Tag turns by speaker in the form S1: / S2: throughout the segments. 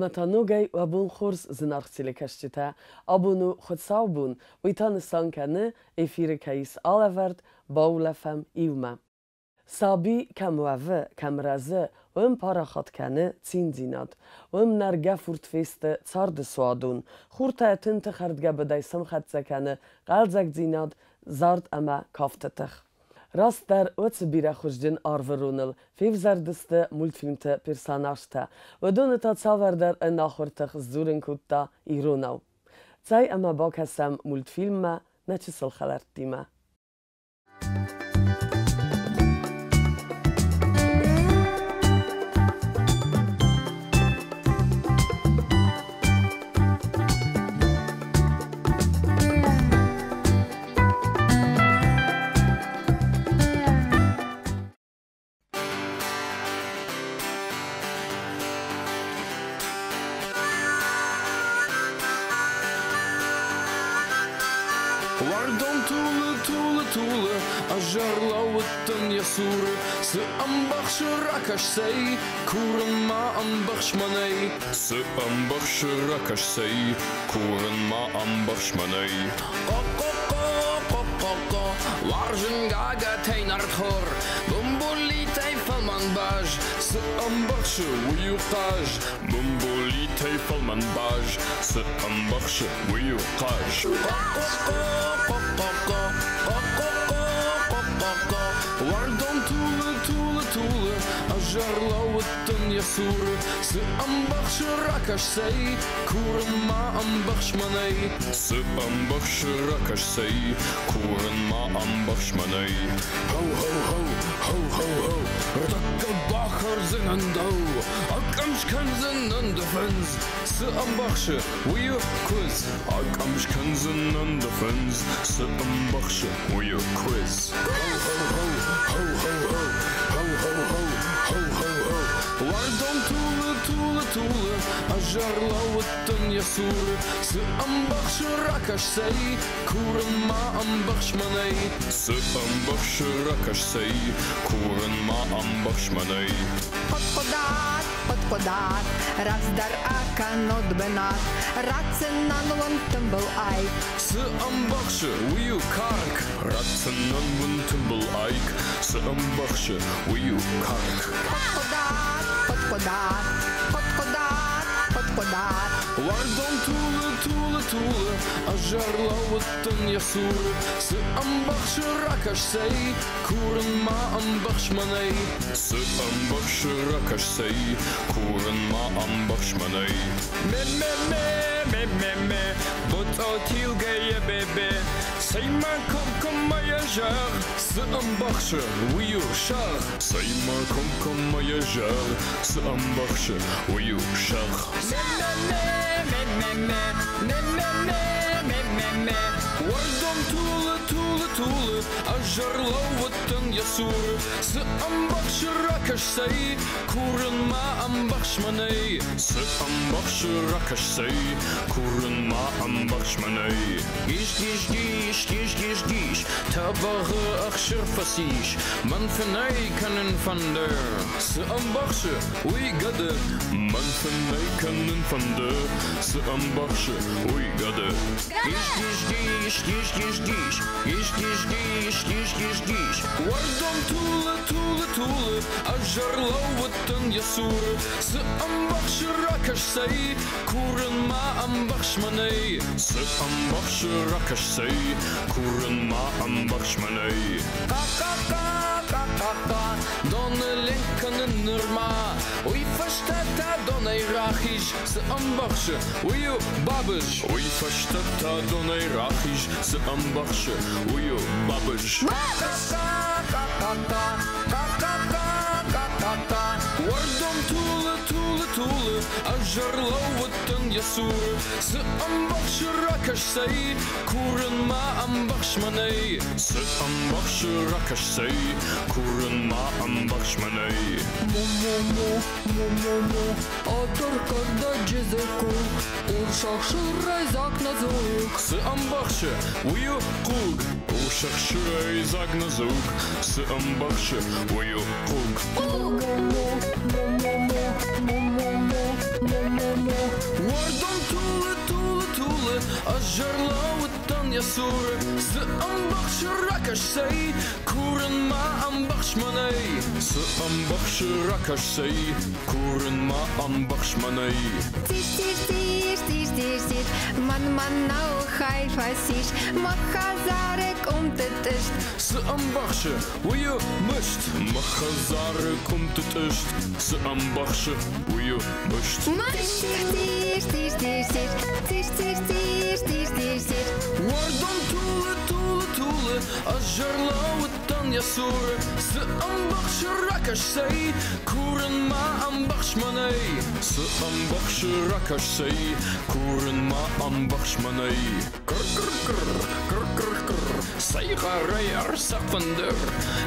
S1: Ӕмӕ та ногӕй уӕ бон хорз, зынаргъ телекӕсджытӕ! Абон у хуыцаубон, уый та нысан кӕны, эфиры кӕй ис алӕвӕрд «Баулӕфӕм иумӕ». Саби кӕм уӕвы, кӕм рӕзы, уым парахат кӕны циндзинад. Уым нӕргӕ фурт фесты царды суадон. Хуртӕ тынты хӕрдгӕбыдӕй сӕмхӕццӕ кӕны хъӕлдзӕгдзинад, зард ӕмӕ кафты тых. Растдӕр уыцы бирӕхуызджын арвы роныл февзӕрдысты мультфильмты персонажтӕ. Уыдоны та цавӕрдӕр ӕнахуыр тых сдзурын кодта иронау. Цӕй ӕмӕ бакӕсӕм мультфильммӕ нӕ чысыл хӕлӕрттимӕ.
S2: Уӕрдон тулы, тулы, тулы, ӕз ӕрлӕууыдтӕн йӕ цуры. Цы ӕмбӕхсы, ракӕс цӕй, курын ма ӕмбӕхс мӕнӕй. Цы ӕмбӕхсы, ракӕс цӕй, курын ма ӕмбӕхс мӕнӕй. Хъо-хъо-хъо, хъо-хъо-хъо, уарзын гагатӕй нартхор, бумбулитӕй фӕлмӕн баз. Цы ӕмбӕхсы, уый у хъаз, бумбулитӕй фӕлмӕн баз. Цы ӕмбӕхсы, уый у хъаз. Хъо-хъо-хъо, хъо-хъо-хъо, хъо-хъо-хъо, хъо-хъо-хъо, уӕрдон тулы, тулы, тулы, ӕз ӕрлӕууыдтӕн йӕ цуры. Цы ӕмбӕхсы, ракӕс цӕй, курын ма ӕмбӕхс мӕнӕй. Цы ӕмбӕхсы, ракӕс цӕй, курын ма ӕмбӕхс мӕнӕй. Хоу-хоу-хоу, хоу-хоу-хоу, ӕртӕккӕ бахӕрдзынӕн дӕу, акъӕм скӕндзынӕн дӕ фындз. Цы ӕмбӕхсы, уый у куыдз. Акъӕм скӕндзынӕн дӕ фындз. Цы ӕмбӕхсы, уый у куыдз. Хоу-хоу-хоу, хоу-хоу-хоу, хоу-хоу-хоу, хоу-хоу-хоу. Уӕрдон тулы, тулы, тулы, ӕз ӕрлӕууыдтӕн йӕ цуры. Цы ӕмбӕхсы, ракӕс цӕй, курын ма ӕмбӕхс мӕнӕй. Цы ӕмбӕхсы, ракӕс цӕй, курын ма ӕмбӕхс мӕнӕй.
S3: Хъуыдхъуыдат, хъуыдхъуыдат, рӕвдздӕр акӕнут бынат, ратдзынӕн уын тымбыл айк.
S2: Цы ӕмбӕхсы, уый у карк, ратдзынӕн уын тымбыл айк. Цы ӕмбӕхсы, уый у карк.
S3: Хъуыдхъуыдат, хъуыдхъуыдат, хъуыдхъуыдат, хъуыдхъуыдат.
S2: Уӕрдон тулы, тулы, тулы, ӕз ӕрлӕууыдтӕн йӕ цуры. Цы ӕмбӕхсы, ракӕс цӕй, курын ма ӕмбӕхс мӕнӕй. Цы ӕмбӕхсы, ракӕс цӕй, курын ма ӕмбӕхс мӕнӕй. Ме-ме-ме, ме-ме-ме, боцъо тилгӕйӕ бебе, цӕй-ма комкоммӕ йӕ зӕгъ, цы ӕмбӕхсы, уый у сӕгъ. Цӕй-ма комкоммӕ йӕ зӕгъ, цы ӕмбӕхсы, уый у сӕгъ. Ме-ме-ме, ме-ме-ме, ме-ме-ме, ме-ме-ме, уӕрдон тулы, тулы, тулы, ӕз ӕрлӕууыдтӕн йӕ цуры. Цы ӕмбӕхсы, ракӕс цӕй, курын ма ӕмбӕхс мӕнӕй. Цы ӕмбӕхсы, ракӕс цӕй, курын ма ӕмбӕхс мӕнӕй. Гис, гис, гис, гис, гис, гис, тӕбӕгъы ӕхсыр фӕцис, мӕн фынӕй кӕнын фӕнды. Цы ӕмбӕхсы, уый гӕды, мӕн фынӕй кӕнын фӕнды. Цы ӕмбӕхсы, уый гӕды. Гис, гис, гис, гис, гис, гис, гис, гис, гис, гис, гис, гис. Уӕрдон тулы, тулы, тулы, ӕз ӕрлӕууыдтӕн йӕ цуры. Цы ӕмбӕхсы, ракӕс цӕй, курын ма ӕмбӕхс мӕнӕй. Цы ӕмбӕхсы, ракӕс цӕй, курын ма ӕмбӕхс мӕнӕй. Хъа-хъа-хъа, хъа-хъа-хъа, доны ленк кӕнын нырма. Уый фӕстӕ та донӕй рахиз, цы ӕмбӕхсы, уый у бабыз. Уый фӕстӕ та донӕй рахиз, цы ӕмбӕхсы, уый у бабыз. Хъа-хъа-хъа, хъа-хъа-хъа, хъа-хъа-хъа. Уӕрдон тулы, тулы, тулы, ӕз ӕрлӕууыдтӕн йӕ цуры. Цы ӕмбӕхсы, ракӕс цӕй, курын ма ӕмбӕхс мӕнӕй. Цы ӕмбӕхсы, ракӕс цӕй, курын ма ӕмбӕхс мӕнӕй.
S4: Му-му-му, му-му-му, атар кӕрдӕджы дзыкку, урс ӕхсырӕй дзаг нӕ дзуг.
S2: Цы ӕмбӕхсы, уый у хъуг. Урс ӕхсырӕй дзаг нӕ дзуг. Цы ӕмбӕхсы, уый у хъуг.
S4: Му-му-му, му-му-му, му-му-му, му-му-му.
S2: Му-му-му. Уӕрдон тулы, тулы, тулы, ӕз ӕрлӕууыдтӕн йӕ цуры. Цы ӕмбӕхсы, ракӕс цӕй, курын ма ӕмбӕхс мӕнӕй. Цы ӕмбӕхсы, ракӕс цӕй, курын ма ӕмбӕхс мӕнӕй.
S3: Тиш, тиш, тиш, тиш, тиш, тиш, мӕн мӕнау хай фӕцис, мӕ хӕдзары къуымты тъыст.
S2: Цы ӕмбӕхсы, уый у мыст. Мӕ хӕдзары къуымты тъыст. Цы ӕмбӕхсы, уый у мыст.
S3: Тиш, тиш, тиш, тиш, тиш, тиш, тиш, тиш, тиш, тиш, тиш.
S2: Уӕрдон тулы, тулы, тулы, ӕз ӕрлӕууыдтӕн йӕ цуры. Цы ӕмбӕхсы, ракӕс цӕй, курын ма ӕмбӕхс мӕнӕй. Цы ӕмбӕхсы, ракӕс цӕй, курын ма ӕмбӕхс мӕнӕй. Кыр-кыр-кыр, кыр-кыр-кыр, цӕй хъӕрӕй ӕрцӕгъд фӕндыр.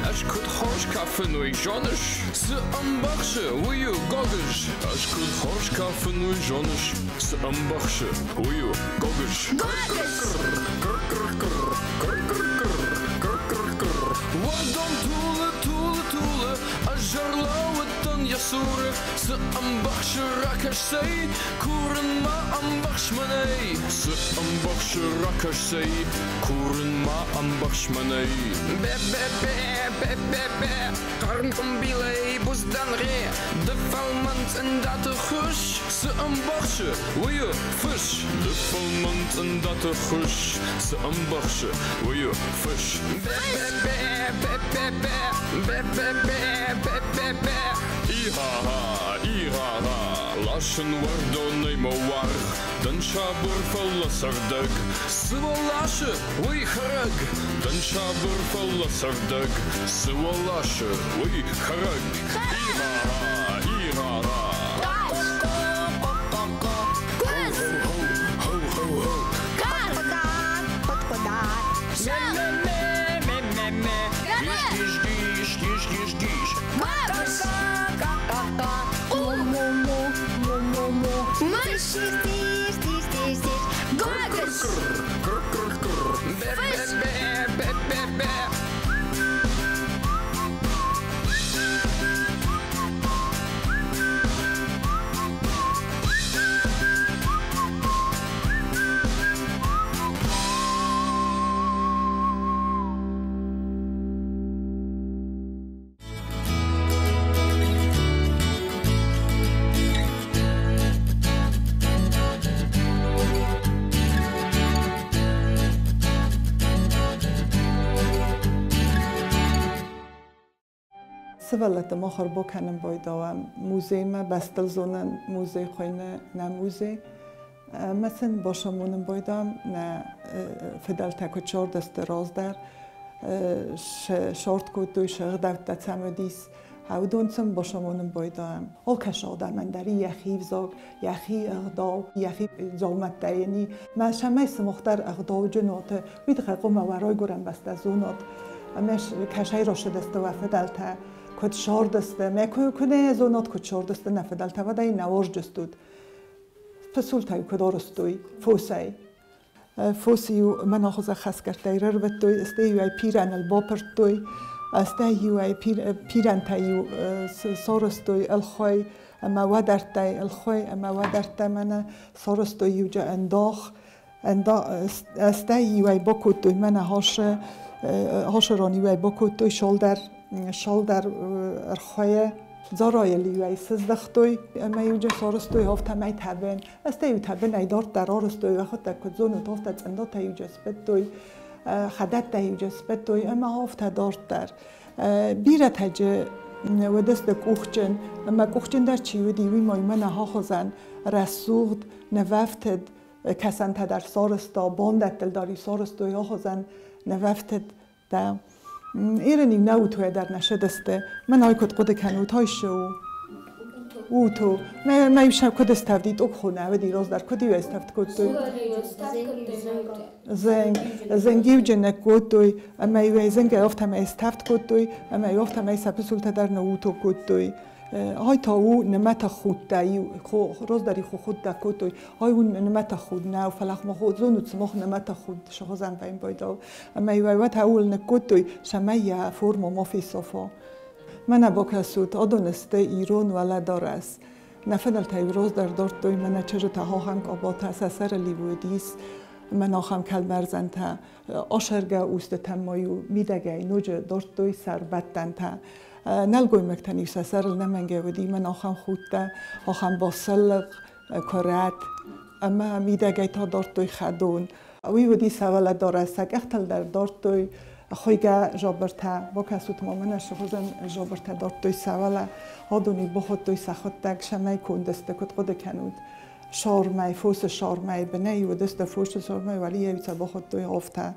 S2: Ӕз куыд хорз кафын, уый зоныс? Цы ӕмбӕхсы, уый у гогыз. Ӕз куыд хорз кафын, уый зоныс? Цы ӕмбӕхсы, уый у гогыз. Кыр-кыр-кыр, кыр-кыр-кыр, кыр-кыр-кыр, кыр-кыр-кыр. Уӕрдон тулы, тулы, тулы, ӕз ӕрлӕууыдтӕн йӕ цуры. Цы ӕмбӕхсы, ракӕс цӕй, курын ма ӕмбӕхс мӕнӕй. Цы ӕмбӕхсы, ракӕс цӕй, курын ма ӕмбӕхс мӕнӕй.
S5: Бе-бе-бе, бе-бе-бе, хъарм къуымбилӕй буц дӕн гъе, ды фӕлмӕн цъындаты хуыс.
S2: Цы ӕмбӕхсы, уый у фыс. Ды фӕлмӕн цъындаты хуыс. Цы ӕмбӕхсы, уый у фыс.
S5: Бе-бе-бе, бе-бе-бе, бе-бе-бе, бе-бе-бе.
S2: Иха-ха, иха-ха, ласын уӕрдонӕй мӕ уаргъ. Дӕн сабыр, фӕлӕ цӕрдӕг. Цы уӕ ласы, уый хӕрӕг. Дӕн сабыр, фӕлӕ цӕрдӕг. Цы уӕ ласы, уый хӕрӕг. Иха-ха, иха-ха.
S5: Хо-хо-хо-хо-хо.
S2: Хо-хо-хо.
S3: Къодат, къодат.
S5: Ме-ме-ме-ме-ме-ме. Гиш, гиш, гиш, гиш, гиш, гиш. Ка-ка-ка-ка-ка.
S3: Му-му-му, му-му-му. Тиш, тиш, тиш, тиш, тиш.
S2: Кыр-кыр-кыр.
S5: Бе-бе-бе, бе-бе-бе.
S6: Сывӕллӕтты махар бакӕнын байдауӕм музеймӕ, бӕстылзонӕн музей хуыйны нӕ музей. Ӕмӕ сын бацамонын байдауӕм, нӕ фыдӕлтӕ куыд цардысты раздӕр, сард кодтой, се гъдӕуттӕ цӕм уыдис, уыдон сын бацамонын байдауӕм. Алкӕцы адӕмӕн дӕр и йӕхи ӕвзаг, йӕхи ӕгъдау, йӕхи дзаумӕттӕ йын и. Мӕ цӕмӕй сымах дӕр ӕгъдауджын уат, уый тыххӕй хъуамӕ уӕ райгуырӕн бӕстӕ зонат. Ӕмӕ кӕсӕй рацыдысты уӕ фыдӕлтӕ, куыд цардысты, мӕ куы нӕ зонат, куыд цардысты нӕ фыдӕлтӕ, уӕд ӕй нӕ уарзджыстут. Фысултӕ куыд арӕзтой фосӕй. Фос-иу мӕнӕ хуызӕн хӕсгӕрдтӕй рарвыдтой, стӕй-иу ӕй пирӕныл баппӕрстой, стӕй-иу ӕй пирӕнтӕ-иу сарӕзтой ӕлхуый ӕмӕ уӕдӕрттӕй, ӕлхуый ӕмӕ уӕдӕрттӕ мӕнӕ сарӕзтой-иу ӕндах, стӕй-иу ӕй бакодтой мӕнӕ хасы ран-иу ӕй бакодтой шалдӕр, шалдӕр ӕрхуыйӕ. Дзарайыл-иу ӕй сыздӕхтой ӕмӕ-иу сарӕзтой афтӕмӕй тӕбын. Стӕй-иу тӕбынӕй дарддӕр арӕзтой, уӕхӕдӕг куыд зонут, афтӕ цъындатӕ-иу сбыдтой, хӕдӕттӕ-иу сбыдтой ӕмӕ афтӕ дарддӕр. Бирӕтӕ уыдысты къухджын, ӕмӕ къухджын дӕр чи уыди, уый ма мӕнӕ ахуызӕн рӕсугъд, нывӕфтыд кӕсӕнтӕ дӕр сарӕзта, бандӕттыл дӕр-иу сарӕзтой ахуызӕн нывӕфтыдтӕ. Ирын-иу нӕ утойӕ дӕр нӕ сыдысты. Мӕн ай куыд хъуыды кӕнут, ай цы у? Уто. Мӕ иу куыд ставди, тъокхонӕ уыди раздӕр, куыд-иу ӕй ставд кодтой? Зӕнг. Зӕнг-иу нӕ кодтой, ӕмӕ-иу ӕй зӕнгӕй афтӕмӕй ставд кодтой, ӕмӕ-иу афтӕмӕй сӕ пысултӕ дӕр нӕ уто кодтой. Ай та у нымӕты худтӕ, раздӕр худтӕ кодтой. Ай у нымӕты худ нӕу, фӕлӕ зонут, сымах нымӕты худ сыгъуызӕн вӕййын байдау. Ӕмӕ-иу ӕй уӕд ауыл ныккодтой, цӕмӕй йӕ форма ма фесафа. Мӕнӕ бакӕсут, адон сты ирон уӕлӕдарӕс. Нӕ фыдӕлтӕ-иу раздӕр дардтой мӕнӕ чызджытӕ ахӕм къабатӕ, сӕ сӕрыл-иу уыдис мӕнӕ ахӕм кӕлмӕрзӕнтӕ. Асӕргӕ устытӕм ма-иу мидӕгӕй ноджы дардтой сӕрбӕттӕнтӕ. Нӕлгоймӕгтӕн-иу сӕ сӕрыл нӕмӕнгӕй уыди мӕнӕ ахӕм худтӕ, ахӕм басылыхъ, куырӕт ӕмӕ мидӕгӕй та дардтой хӕдон. Уый уыди сӕ уӕлӕдарӕс, сӕ къӕхтыл дӕр дардтой хуыйгӕ жабыртӕ. Бакӕсут ма, мӕнӕ цы хуызӕн жабыртӕ дардтой сӕ уӕлӕ. Адон-иу бахуыдтой сӕхуыдтӕг, цӕмӕй конд сты, куыд хъуыды кӕнут? Сармӕй, фосы сармӕй, бынӕй уыдысты фосы сармӕй, уӕлейӕ-иу сӕ бахуыдтой афтӕ.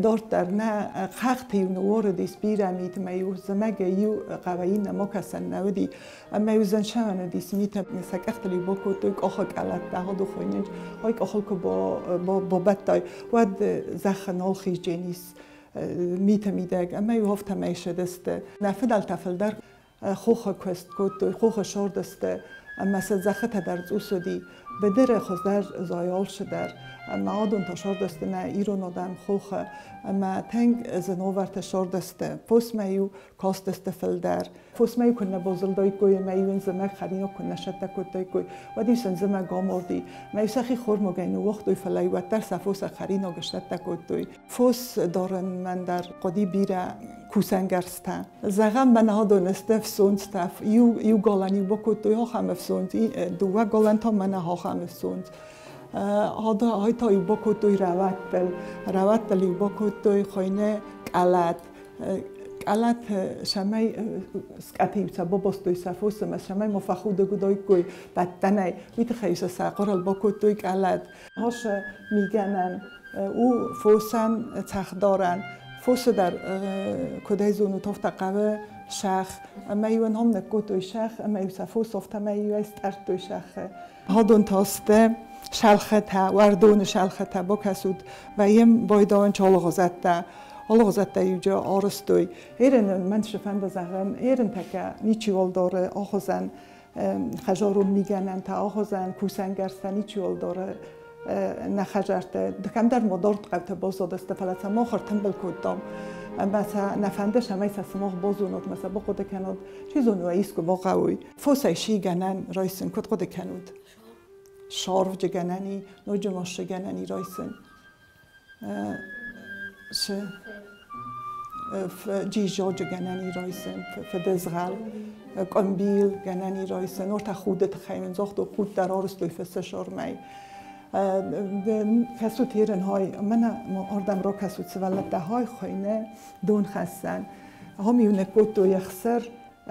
S6: Дарддӕр нӕ хӕхты-иу ныууарыдис бирӕ мит, ӕмӕ-иу зымӕгӕй-иу хъӕуӕй иннӕ кӕсӕн нӕ уыди. Ӕмӕ-иу зынсӕвӕн уыдис митӕ, сӕ къӕхтыл-иу бакодтой къахы къӕлӕттӕ, хъуыдыхойнынч, ай къахыл куы бабӕттай, уӕд зӕххы нал хиздженис миты мидӕг, ӕмӕ-иу афтӕмӕй ссыдысты. Нӕ фыдӕлтӕ фылдӕр хохы куыст кодтой, хохы сордысты, ӕмӕ сӕ зӕххытӕ дӕр цъус уыди. Быдыры хуыздӕр зайы алцы дӕр. Ӕмӕ адон та сордысты нӕ ирон адӕм хохы, ӕмӕ тынг зын уавӕрты сордысты. Фосмӕ-иу кастысты фылдӕр. Фосмӕ-иу куы нӕ базылдаиккой ӕмӕ-иу ын зымӕг хӕринаг куы нӕ сӕттӕ кодтаиккой, уӕд-иу сын зымӕг амарди. Ӕмӕ-иу сӕхи хормагӕй ныууагътой, фӕлӕ-иу уӕддӕр сӕ фосӕн хӕринаг сцӕттӕ кодтой. Фос дарынмӕ дӕр хъуыди бирӕ кусӕнгӕрзтӕ. Зӕгъӕм, мӕнӕ адон сты ӕфсондзтӕ. Иу галӕн-иу бакодтой ахӕм ӕфсондз, дыууӕ галӕн та мӕнӕ ахӕм ӕфсондз. Ай та-иу бакодтой рӕуӕдтыл. Рӕуӕдтыл-иу бакодтой хуыйны къӕлӕт. Къӕлӕт цӕмӕй скъӕты-иу сӕ бабастой сӕ фос ӕмӕ цӕмӕй ма фӕхудӕг уыдаиккой бӕттӕнӕй, уый тыххӕй сӕ сӕ хъуырыл бакодтой къӕлӕт. Хасы мигӕнӕн у фосӕн цӕхдарӕн. Фосы дӕр, куыдӕй зонут, афтӕ хъӕуы сӕгъ. Ӕмӕ-иу ын ам ныккодтой сӕгъ, ӕмӕ-иу сӕ фос афтӕмӕй-иу ӕй стъӕрдтой сӕгъы. Адон та сты сӕлхӕтӕ, уӕрдоны сӕлхӕтӕ, бакӕсут, вӕййӕм байдауын алыгъуызӕттӕ. Алыгъуызӕттӕ-иу арызтой. Ерын мӕн цы фӕнды зӕгъын, ерын тӕккӕ ничиуал дары ахуызӕн хӕзарон мигӕнӕнтӕ, ахуызӕн кусӕнгӕрзтӕ ничиуал дары нӕ хӕдзӕртты. Кӕмдӕр ма дард хъӕуты баззадысты, фӕлӕ сӕ мах ӕртымбыл кодтам. Ӕмӕ сӕ нӕ фӕнды, цӕмӕй сӕ сымах базонут, ӕмӕ сӕ бахъуыды кӕнут. Чи зоны, уӕ искуы бахъӕуой. Фосӕй си гӕнӕн райсын, куыд хъуыды кӕнут? Сарвджы гӕнӕн и, ноджы ма цы гӕнӕн и райсын? Цы? Джиззоджы гӕнӕн и райсын, фыдызгъӕл, къуымбил гӕнӕн и райсын. Ортӕ худы тыххӕй мын загътой, худ дӕр арызтой фысы сармӕй. Кӕсут ерын хай, мӕнӕ ардӕм ракӕсут сывӕллӕттӕ, хай хуыйны донхӕссӕн. Ам-иу ныккодтой ӕхсыр,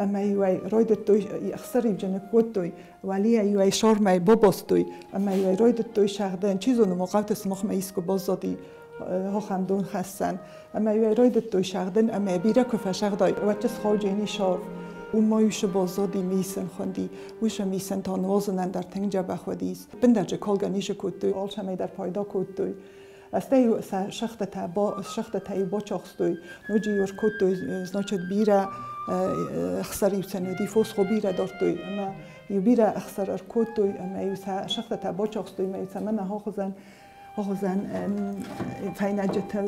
S6: ӕмӕ-иу ӕй райдыдтой, ӕхсыр-иу ныккодтой, уӕлейӕ-иу ӕй сармӕй бабастой, ӕмӕ-иу ӕй райдыдтой сӕгъдын. Чи зоны, ма хъӕуты сымахмӕ искуы баззади ахӕм донхӕссӕн. Ӕмӕ-иу ӕй райдыдтой сӕгъдын, ӕмӕ бирӕ куы фӕсӕгъдай, уӕд схауджени сарв. Уым ма-иу сы баззади мисын хуынди. Уыцы мисын та нуазынӕн дӕр тынг дзӕбӕх уыдис. Бындӕрджы калгӕ ницы кодтой, алцӕмӕй дӕр пайда кодтой. Стӕй сӕ шахтытӕ-иу бацахстой, ноджы-иу ӕркодтой, значит, бирӕ ӕхсӕр-иу сын уыди, фос хуы бирӕ дардтой ӕмӕ-иу бирӕ ӕхсӕр ӕркодтой ӕмӕ-иу сӕ шахтытӕ бацахстой ӕмӕ-иу сӕ мӕнӕ ахуызӕн ахуызӕн фӕйнӕджытыл,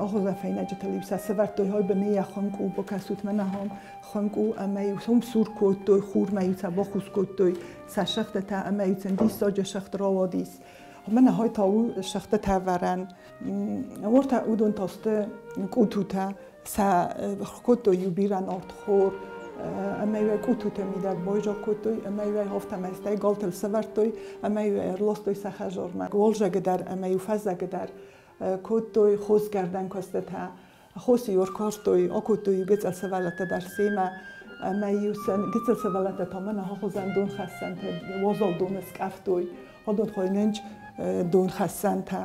S6: ахуызӕн фӕйнӕджытыл-иу сӕ сӕвӕрдтой, хай быны йӕ хуынкъ у, бакӕсут мӕнӕ ахӕм хуынкъ у ӕмӕ-иу сӕм сур кодтой, хурмӕ-иу сӕ бахус кодтой сӕ шахтытӕ ӕмӕ-иу сын диссаджы шахт рауадис. Мӕнӕ хай та у шахтытӕ ӕвӕрӕн. Уортӕ уыдон та сты къутутӕ, сӕ кодтой-иу бирӕ нартхор, ӕмӕ-иу ӕй къутуты мидӕг байзаг кодтой, ӕмӕ-иу ӕй афтӕмӕй стӕй галтыл сӕвӕрдтой, ӕмӕ-иу ӕй ӕрластой сӕ хӕдзармӕ. Уалдзӕджы дӕр ӕмӕ-иу фӕззӕджы дӕр кодтой хосгӕрдӕн куыстытӕ. Хосы-иу ӕркарстой, акодтой-иу гыццыл сывӕллӕттӕ дӕр семӕ, ӕмӕ-иу сын гыццыл сывӕллӕттӕ та мӕнӕ ахуызӕн донхӕссӕнтӕ уазал доны скъӕфтой. Адон хуыйнынц донхӕссӕнтӕ.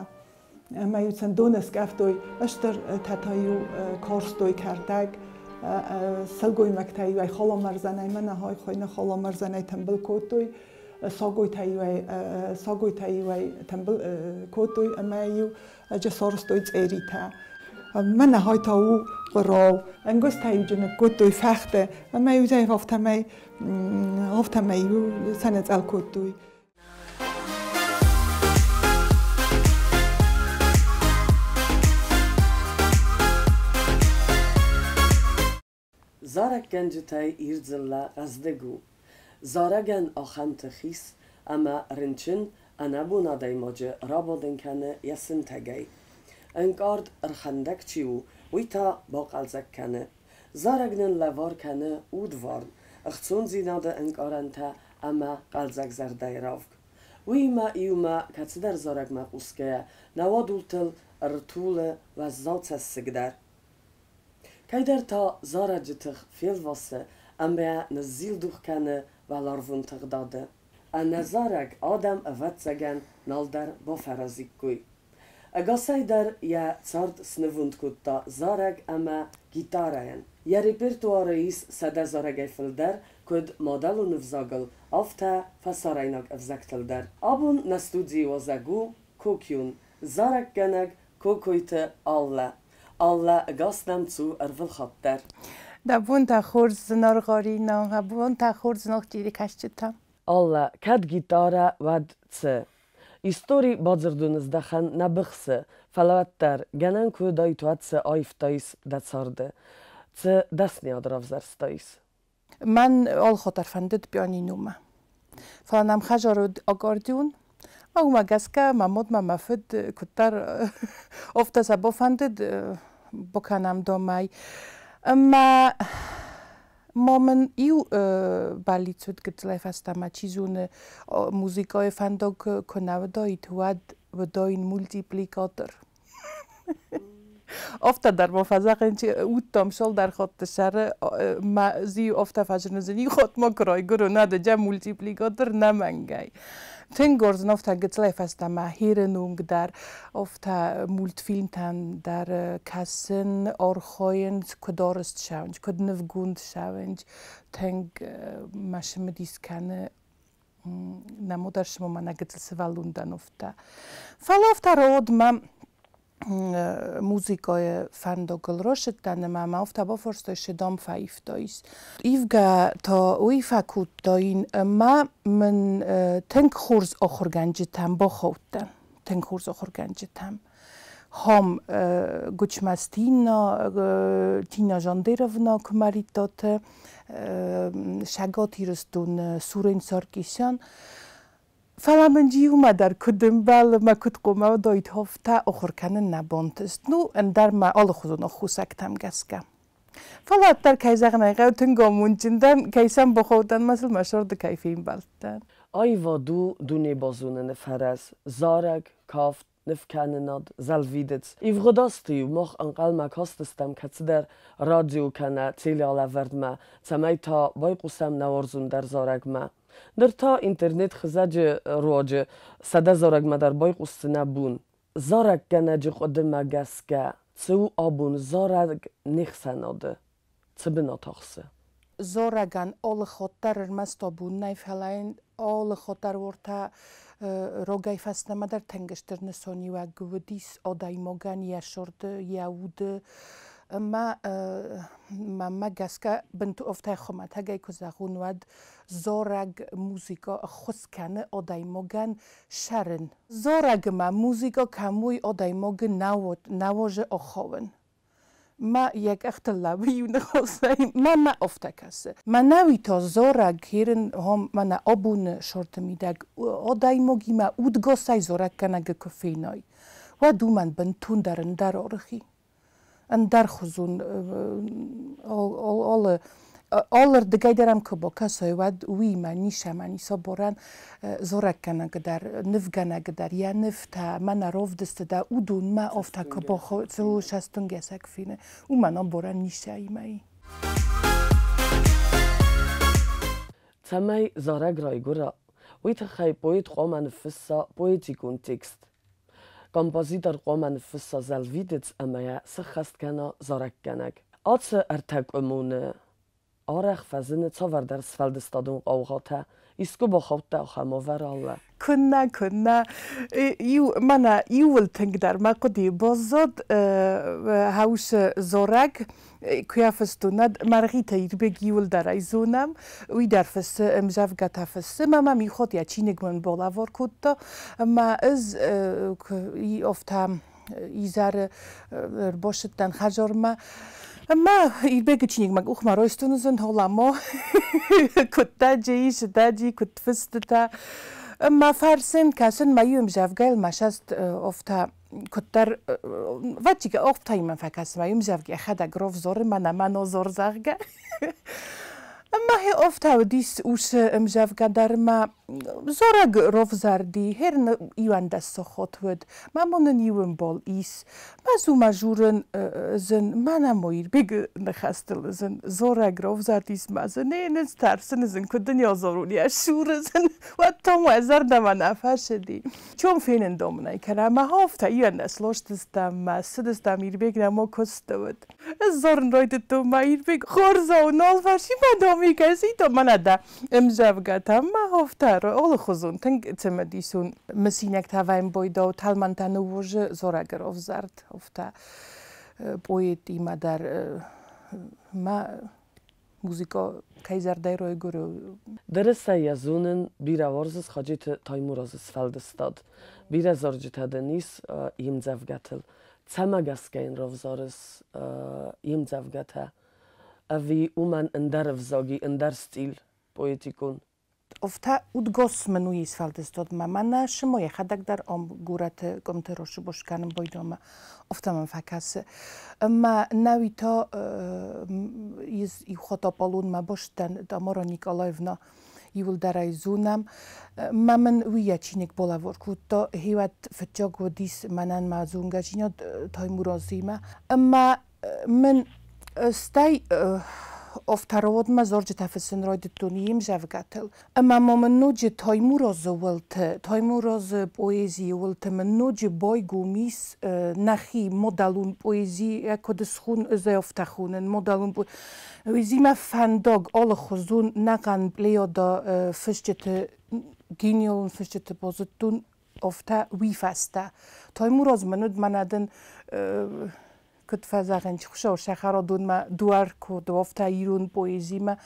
S6: Ӕмӕ-иу сын доны скъӕфтой, стыр та-иу карстой кӕрдӕг, сылгоймӕгтӕ-иу ӕй халамӕрзӕнӕй, мӕнӕ хай хуыйны халамӕрзӕнӕй тымбыл кодтой, сагойтӕ-иу ӕй тымбыл кодтой ӕмӕ-иу сарӕзтой цъеритӕ. Мӕнӕ хай та у хъуырау. Ӕнгузтӕ-иу ныккодтой фӕхты, ӕмӕ-иу ӕй афтӕмӕй-иу сӕнӕцъӕл кодтой.
S1: Зарӕггӕнджытӕй Ир дзыллӕ хъӕздыг у. Зарӕгӕн ахӕм тых ис, ӕмӕ рынчын, ӕнӕбон адӕймаджы рабадын кӕны йӕ сынтӕгӕй. Ӕнкъард, ӕрхӕндӕг чи у, уый та бахъӕлдзӕг кӕны. Зарӕг нын лӕвар кӕны удварн, ӕхцондзинады ӕнкъарӕнтӕ ӕмӕ хъӕлдзӕг зӕрдӕйы равг. Уыимӕ иумӕ кӕцыдӕр зарӕгмӕ хъусгӕйӕ, нӕ уадултыл ӕртулы уӕззау цӕссыг дӕр. Кӕйдӕр та зарӕджы тых фелвасы ӕмӕ ныззилдух кӕны уӕларвон тыгъдады. Ӕнӕзарӕг адӕм, ӕвӕццӕгӕн, налдӕр бафӕразиккой. Ӕгасӕй дӕр йӕ цард снывонд кодта зарӕг ӕмӕ гитарӕйӕн. Йӕ репертуары ис 100 зарӕгӕй фылдӕр, куыд мадӕлон ӕвзагыл, афтӕ фӕсарӕйнаг ӕвзӕгтыл дӕр. Абон нӕ студийы уазӕг у Кокион, зарӕггӕнӕг Кокойты Аллӕ. Аллӕ, ӕгас нӕм цу ӕрвылхатт дӕр.
S7: Дӕ бонтӕ хорз, зынаргъ Аринӕ, дӕ бонтӕ хорз, зынаргъ телекӕсджытӕ.
S1: Аллӕ, кӕд гитарӕ, уӕд цы? Истори бадзырдон здӕхӕн нӕ быхсы, фӕлӕ уӕддӕр, гӕнӕн куы уыдаид, уӕд цы аивтаис дӕ царды? Цы дӕсныйад равзӕрстаис?
S7: Мӕн алхатт ӕрфӕндыд пианиномӕ. Фӕлӕ нӕм хӕдзары уыд аккордеон, ӕмӕ уымӕ гӕсгӕ мӕ мад мӕ мӕ фыд куыддӕр афтӕ сӕ бафӕндыд, бакӕнӕм домӕй. Ӕмӕ ма мын иу бӕллиц уыд гыццылӕй фӕстӕмӕ, чи зоны, музыкӕйы фӕндаг куы нӕ уыдаид, уӕд уыдаин мультипликатор. Афтӕ дӕр ма фӕзӕгъын, уыдтам цалдӕр хатты сӕры, мӕ зиу афтӕ фӕзыны, хатт ма куы райгуырон, нӕ дӕ мультипликатор нӕ мӕнгӕй. Тынг уарзын афтӕ гыццылӕй фӕстӕмӕ хирынунг дӕр, афтӕ мультфильмтӕн дӕр кӕсын, архайын, куыд арӕзт цӕуынц, куыд нывгонд цӕуынц. Тынг мӕ цымыдис кӕны нӕ модӕр мӕ нӕ гыццыл сывӕллон дӕн афтӕ. Фӕлӕ афтӕ рауад мӕ музыкӕйы фӕндагыл рацыдтӕн ӕмӕ мӕ афтӕ бафарстой, цы дам фӕивтаис. Ивгӕ та уый фӕкодтаин ӕмӕ мын тынг хорз ахуыргӕнджытӕм бахаудтӕн. Тынг хорз ахуыргӕнджытӕм. Хам Гуычмӕз Тина, Тина Жандеровна Куымӕридтаты, Цӕгат Ирыстоны Сурен Саркисян. Фӕлӕ мын иумӕ дӕр куыд ӕмбӕлы мӕ куыд хъуамӕ уыдаид, афтӕ ахуыр кӕнын нӕ бантыст. Ну, ӕндӕр мӕ алыхуызон аххосӕгтӕм гӕсгӕ. Фӕлӕ уӕддӕр, кӕй зӕгъын ӕй хъӕуы, тынг амондджын дӕн, кӕй сӕм бахаудтӕн мӕ сыл мӕ сӕрды кӕй фембӕлдтӕн.
S1: Аивад у дуне базоныны фӕрӕз, зарӕг, кафт, нывкӕнынад, зӕлвидыц. Ивгъуыд азты-иу мах ӕнхъӕлмӕ кастыстӕм кӕцыдӕр радио кӕнӕ телеалӕвӕрдмӕ, цӕмӕй та байхъусӕм нӕ уарзондӕр зарӕгмӕ. Ныр та интернет хызӕджы руаджы 100 зарӕгмӕ дӕр байхъусдзынӕ бон. Зарӕггӕнӕджы хъуыдымӕ гӕсгӕ, цы у абон зарӕг не хсӕнады? Цы бынат ахсы?
S7: Зарӕгӕн алы хатт дӕр ӕрмӕст абон нӕ, фӕлӕ йын алы хатт дӕр уартӕ рагӕй фӕстӕмӕ дӕр тынг стыр нысаниуӕг уыдис адӕймагӕн йӕ сӕрды, йӕ уды. Ӕмӕ мӕнмӕ гӕсгӕ бынтон афтӕ хуымӕтӕгӕй куы зӕгъон, уӕд зарӕг музыкӕ ӕххуыс кӕны адӕймагӕн сӕрын. Зарӕгмӕ музыкӕ кӕм уой, адӕймагы нӕуазы ахауын. Мӕ йӕ къӕхтыл лӕууы иу ныхасӕй, мӕнмӕ афтӕ кӕсы. Мӕнӕуи та зарӕг херын хом мӕнӕ абоны сӕрты мидӕг адӕймагимӕ удгасӕй зарӕггӕнӕгы куы фенай, уӕд уымӕн бынтондӕр ӕндӕр аргъ и. Ӕндӕрхуызон алы алырдыгӕй дӕр ӕм куы бакӕсай, уӕд уыимӕ ницӕмӕн ис абарӕн зарӕггӕнӕг дӕр, нывгӕнӕг дӕр, йӕ нывтӕ мӕнӕ равдысты дӕ уыдонмӕ афтӕ куы цӕстӕнгӕсӕг фены, уымӕн абарӕн ницӕимӕ и.
S1: Цӕмӕй зарӕг райгуыра, уый тыххӕй поэт хъуамӕ ныффысса поэтикон текст. Композитор хъуамӕ ныффысса зӕлвидыц ӕмӕ йӕ сыххӕст кӕна зарӕггӕнӕг. Ацы ӕртӕ къуымоны арӕх фӕзыны цавӕрдӕр сфӕлдыстадон хъаугъатӕ. Искуы бахаудтӕ ахӕм уавӕры, Аллӕ?
S7: Куыннӕ, куыннӕ. Иу, мӕнӕ иууыл тынгдӕр мӕ хъуыдыйы баззад хаусы зарӕг, куы йӕ фыстон, уӕд Мӕргъиты Ирбег иууылдӕр ӕй зонӕм, уый дӕр фыссы, ӕмдзӕвгӕтӕ фыссы, ӕмӕ мӕм иу хатт йӕ чиныг мын балӕвар кодта, ӕмӕ ӕз афтӕ изӕры ӕрбацыдтӕн хӕдзармӕ. Ма Ирбеги чиныг мӕ къухмӕ райстон ызын холамо куыдта джи сыда джи куыд фыстытӕ ма фарсын кӕсын ма иу ӕмзӕвгӕйыл ма саст офта куыддӕр вӕччига офта имӕн фӕкӕсы ма иу ӕмзӕвгӕ йӕхӕдӕг ровзоры мӕнӕ ма нозор зӕгъгӕ. Ма хе офта уыдис усы ӕмзӕвгӕ дӕр ма зорӕг ровзарди херн иуӕндӕс сохот уыд ма монын иу ӕмбал ис ма зума журын зын мӕнӕ мо Ирбег ныхӕстыл зын зорӕг ровзардис ма зын не нын тӕрсын зын куыд дын озорун йӕ шуры зын уӕд том уӕ зӕрдӕмӕ нӕ фӕсыди чом фенын домынӕй кӕнӕ ма хофта иуӕндӕс лостыстӕм ма цыдыстӕм Ирбег нӕ мо куыстӕуыд зорын райдыдтон ма Ирбег хорзау нал фӕси ма доми кӕсито мӕнӕ дӕ ӕмзӕвгӕтӕ ма хофта олыхуызон тынг цымыдисон мысинӕгтӕ вӕймбойдау тӕлмӕнтӕ ныууызы зорӕг ровзард офта поэтимӕ дӕр ма музыка кӕй зӕрдӕй райгуыры.
S1: Дырысӕй йӕ зонын, бирӕ уарзыс Хаджиты Таймуразы сфӕлдыстад. Бирӕ зарджытӕ дын ис йе мдзӕвгӕтыл. Цӕмӕ гӕсгӕ йын равзарыс йе мдзӕвгӕтӕ? Ӕви уымӕн ӕндӕр ӕвзаг и, ӕндӕр стиль поэтикон?
S7: Офта удгос мын уый сфӕлдыстадмӕ. Мӕнӕ шымо йӕхӕдӕг дӕр ам горӕты къуымты росыбос кӕнын байдомӕ. Офта мӕм фӕкӕсы. Ӕмӕ науи та из иу хатт Аполлонмӕ бастӕн Тамара Николаевна иуылдӕр ӕй зонӕм. Ма мын уый йӕ чиныг балӕвар кодта. Хеуӕд фыццаг уыдис мӕнӕн мӕ зонгӕдзинад Таймуразимӕ. Ӕмӕ мын стӕй офтароводмӕ зорджытӕ фыссын райдыдтон йе мзӕвгӕтыл. Ӕмӕ ма мын ноджы Таймуразы уылты, Таймуразы поэзийы уылты мын ноджы байгом ис нӕхи модалон поэзи, куыд схун, ӕз ӕй афтӕ хонын, модалон поэзимӕ фӕндаг алыхуызон нӕхъӕн плеяда фысджыты, гениалон фысджыты базыдтон афтӕ уый фӕстӕ. Таймураз мын уыд мӕнӕ дын куыд фӕзӕгъын, Хуыцау сӕхӕрадонмӕ дуар код, афтӕ ирон поэзимӕ,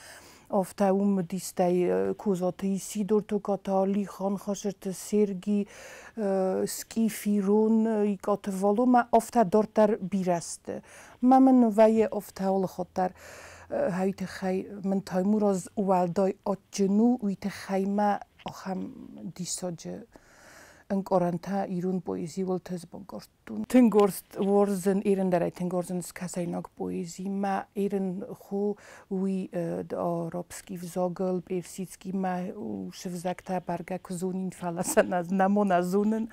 S7: афтӕ уым уыдистӕй Козаты Исидор, Токаты Алихан, Хасырты Серги, Скиф Ирон, Икъаты Валомӕ, афтӕ дарддӕр бирӕ сты. Мӕ мын вӕййы афтӕ алыхатт дӕр уый тыххӕй мын Таймураз уӕлдай адджын у, уый тыххӕй мӕ ахӕм диссаджы ӕнкъарӕнтӕ ирон поэзийыл тызбанкъардтон. Тынг уарзын ирындӕрӕй тынг уарзын скӕсӕйнаг поэзи. Мӕ ирын хо уый арабский взагыл, персидский мӕ усы взӕгтӕ бӕргӕ куы зонин, фӕлӕ сӕ нӕма нӕ зонын.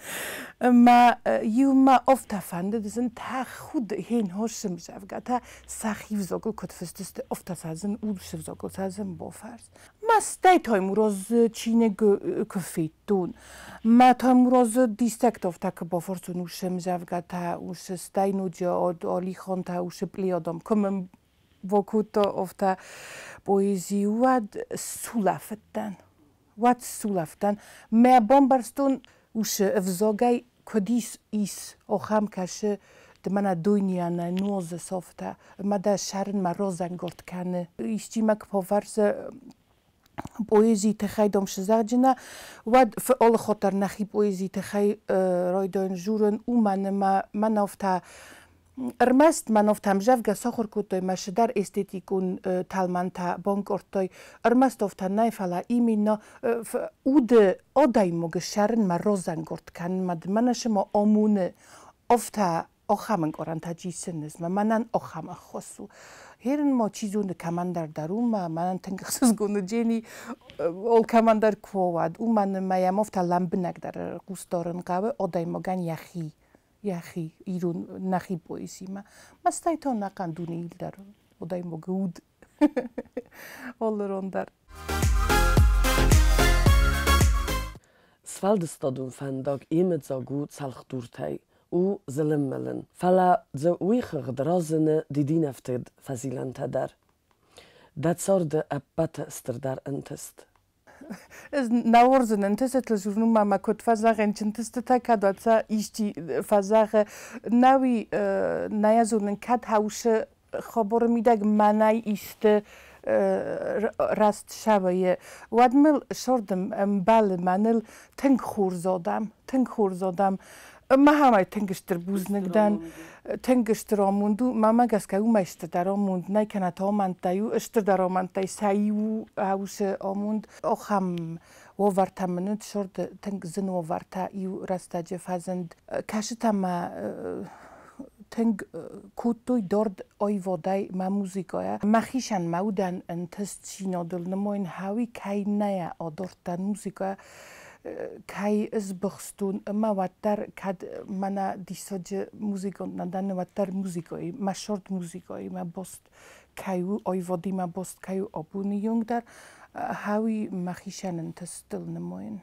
S7: Мӕ иу мӕ афтӕ фӕндыд, зын тӕхуд хен хосым зӕвгӕтӕ сӕхи взагыл куыд фыст сты, афтӕ сӕ зын усы взагыл сӕ зын бафӕрс. Мӕ стӕй Таймуразы чиныг куы федтон. Мӕ Таймуразы диссӕгтӕ афтӕ куы бафӕрсон усы ӕмзӕвгӕтӕ, усы стӕй ноджы Алихантӕ, усы плеядам, куы мын бакодта афтӕ поэзи, уӕд сулӕфыдтӕн. Уӕд сулӕфтӕн. Мӕ бамбӕрстон усы ӕвзагӕй куыд ис ис ахӕм кӕсы ды мӕнӕ дойныйӕн нуазы афтӕ. Ӕмӕ дӕ сӕрынмӕ разӕнгард кӕны. Исчи мӕ куы бафӕрсы поэзийы тыххӕй дам сызӕгъджынӕ, уӕд алыхатт дӕр нӕхи поэзийы тыххӕй райдайын журын, уымӕн ӕмӕ мӕн афтӕ ӕрмӕст мӕн афтӕ ӕмзӕвгӕ сахуыр кодтой, мӕ цыдӕр эстетикон тӕлмӕнтӕ банкъардтой, ӕрмӕст афтӕ нӕ, фӕлӕ именно уды адӕймаджы сӕрынмӕ разӕнгард кӕнынмӕ мӕнӕ цыма амоны афтӕ ахӕм ӕнкъарӕнтӕ чи сынызмӕ, мӕнӕн ахӕм ӕххуыс у. Херын ма чи зоны кӕмӕндӕр дӕр у, мӕ мӕнӕн тынг ӕхсызгон у Джени алкӕмӕн дӕр куы уӕд, уымӕн ӕмӕ йӕм афтӕ лӕмбынӕгдӕр хъус дарын хъӕуы адӕймагӕн йӕхи, йӕхи ирон нӕхи поэзимӕ. Мӕ стӕй та ӕнӕхъӕн дунейыл дӕр адӕймаджы уд алы ран дӕр.
S1: Сфӕлдыстадон фӕндаг йемыдзаг у цӕлхдуртӕй, у зылын-мылын. Фӕлӕ дзы уый хыгъд разыны дидинӕфтыд фӕзилӕнтӕ дӕр. Дӕ царды ӕппӕты стырдӕр ӕнтыст.
S7: Ӕз нӕ уарзын ӕнтыстытыл журнумӕ мӕ куыд фӕзӕгъын, чынтыстытӕ кӕд уӕд исчи фӕзӕгъы, науи нӕ зонын, кӕд хаусы хабары мидӕг мӕнӕй исты раст сӕвӕйы, уӕд мыл сордым ӕмбӕлы мӕныл тынг хорз адӕм, тынг хорз адӕм. Махӕмӕй тынг стыр бузныг дӕн, тынг стыр амонд у. Мӕнмӕ гӕсгӕ уымӕй стырдӕр амонд нӕй, кӕнӕ та амӕндтӕй у, стырдӕр амӕндтӕй сӕ иу уыцы амонд. Ахӕм уавӕртӕ мын уыд, сӕрды тынг зын уавӕртӕ иу рӕстӕджы фӕзынд. Кӕсытӕ мӕ тынг кодтой дард аивадӕй мӕ музыкӕйӕ. Мӕхицӕн мӕ удӕн ӕнтыстдзинадыл нымайын хауи, кӕй нӕ адардтӕн музыкӕйӕ, кӕй ысбыхстон ӕмӕ уӕддӕр кӕд мӕнӕ диссаджы музыкант нӕ дӕн, уӕддӕр музыкӕйы, мӕ сорт музыкӕйы мӕ баст кӕй у, аивадимӕ баст кӕй у абоны онг дӕр, хауи мӕхицӕн ӕнтыстыл нымайын.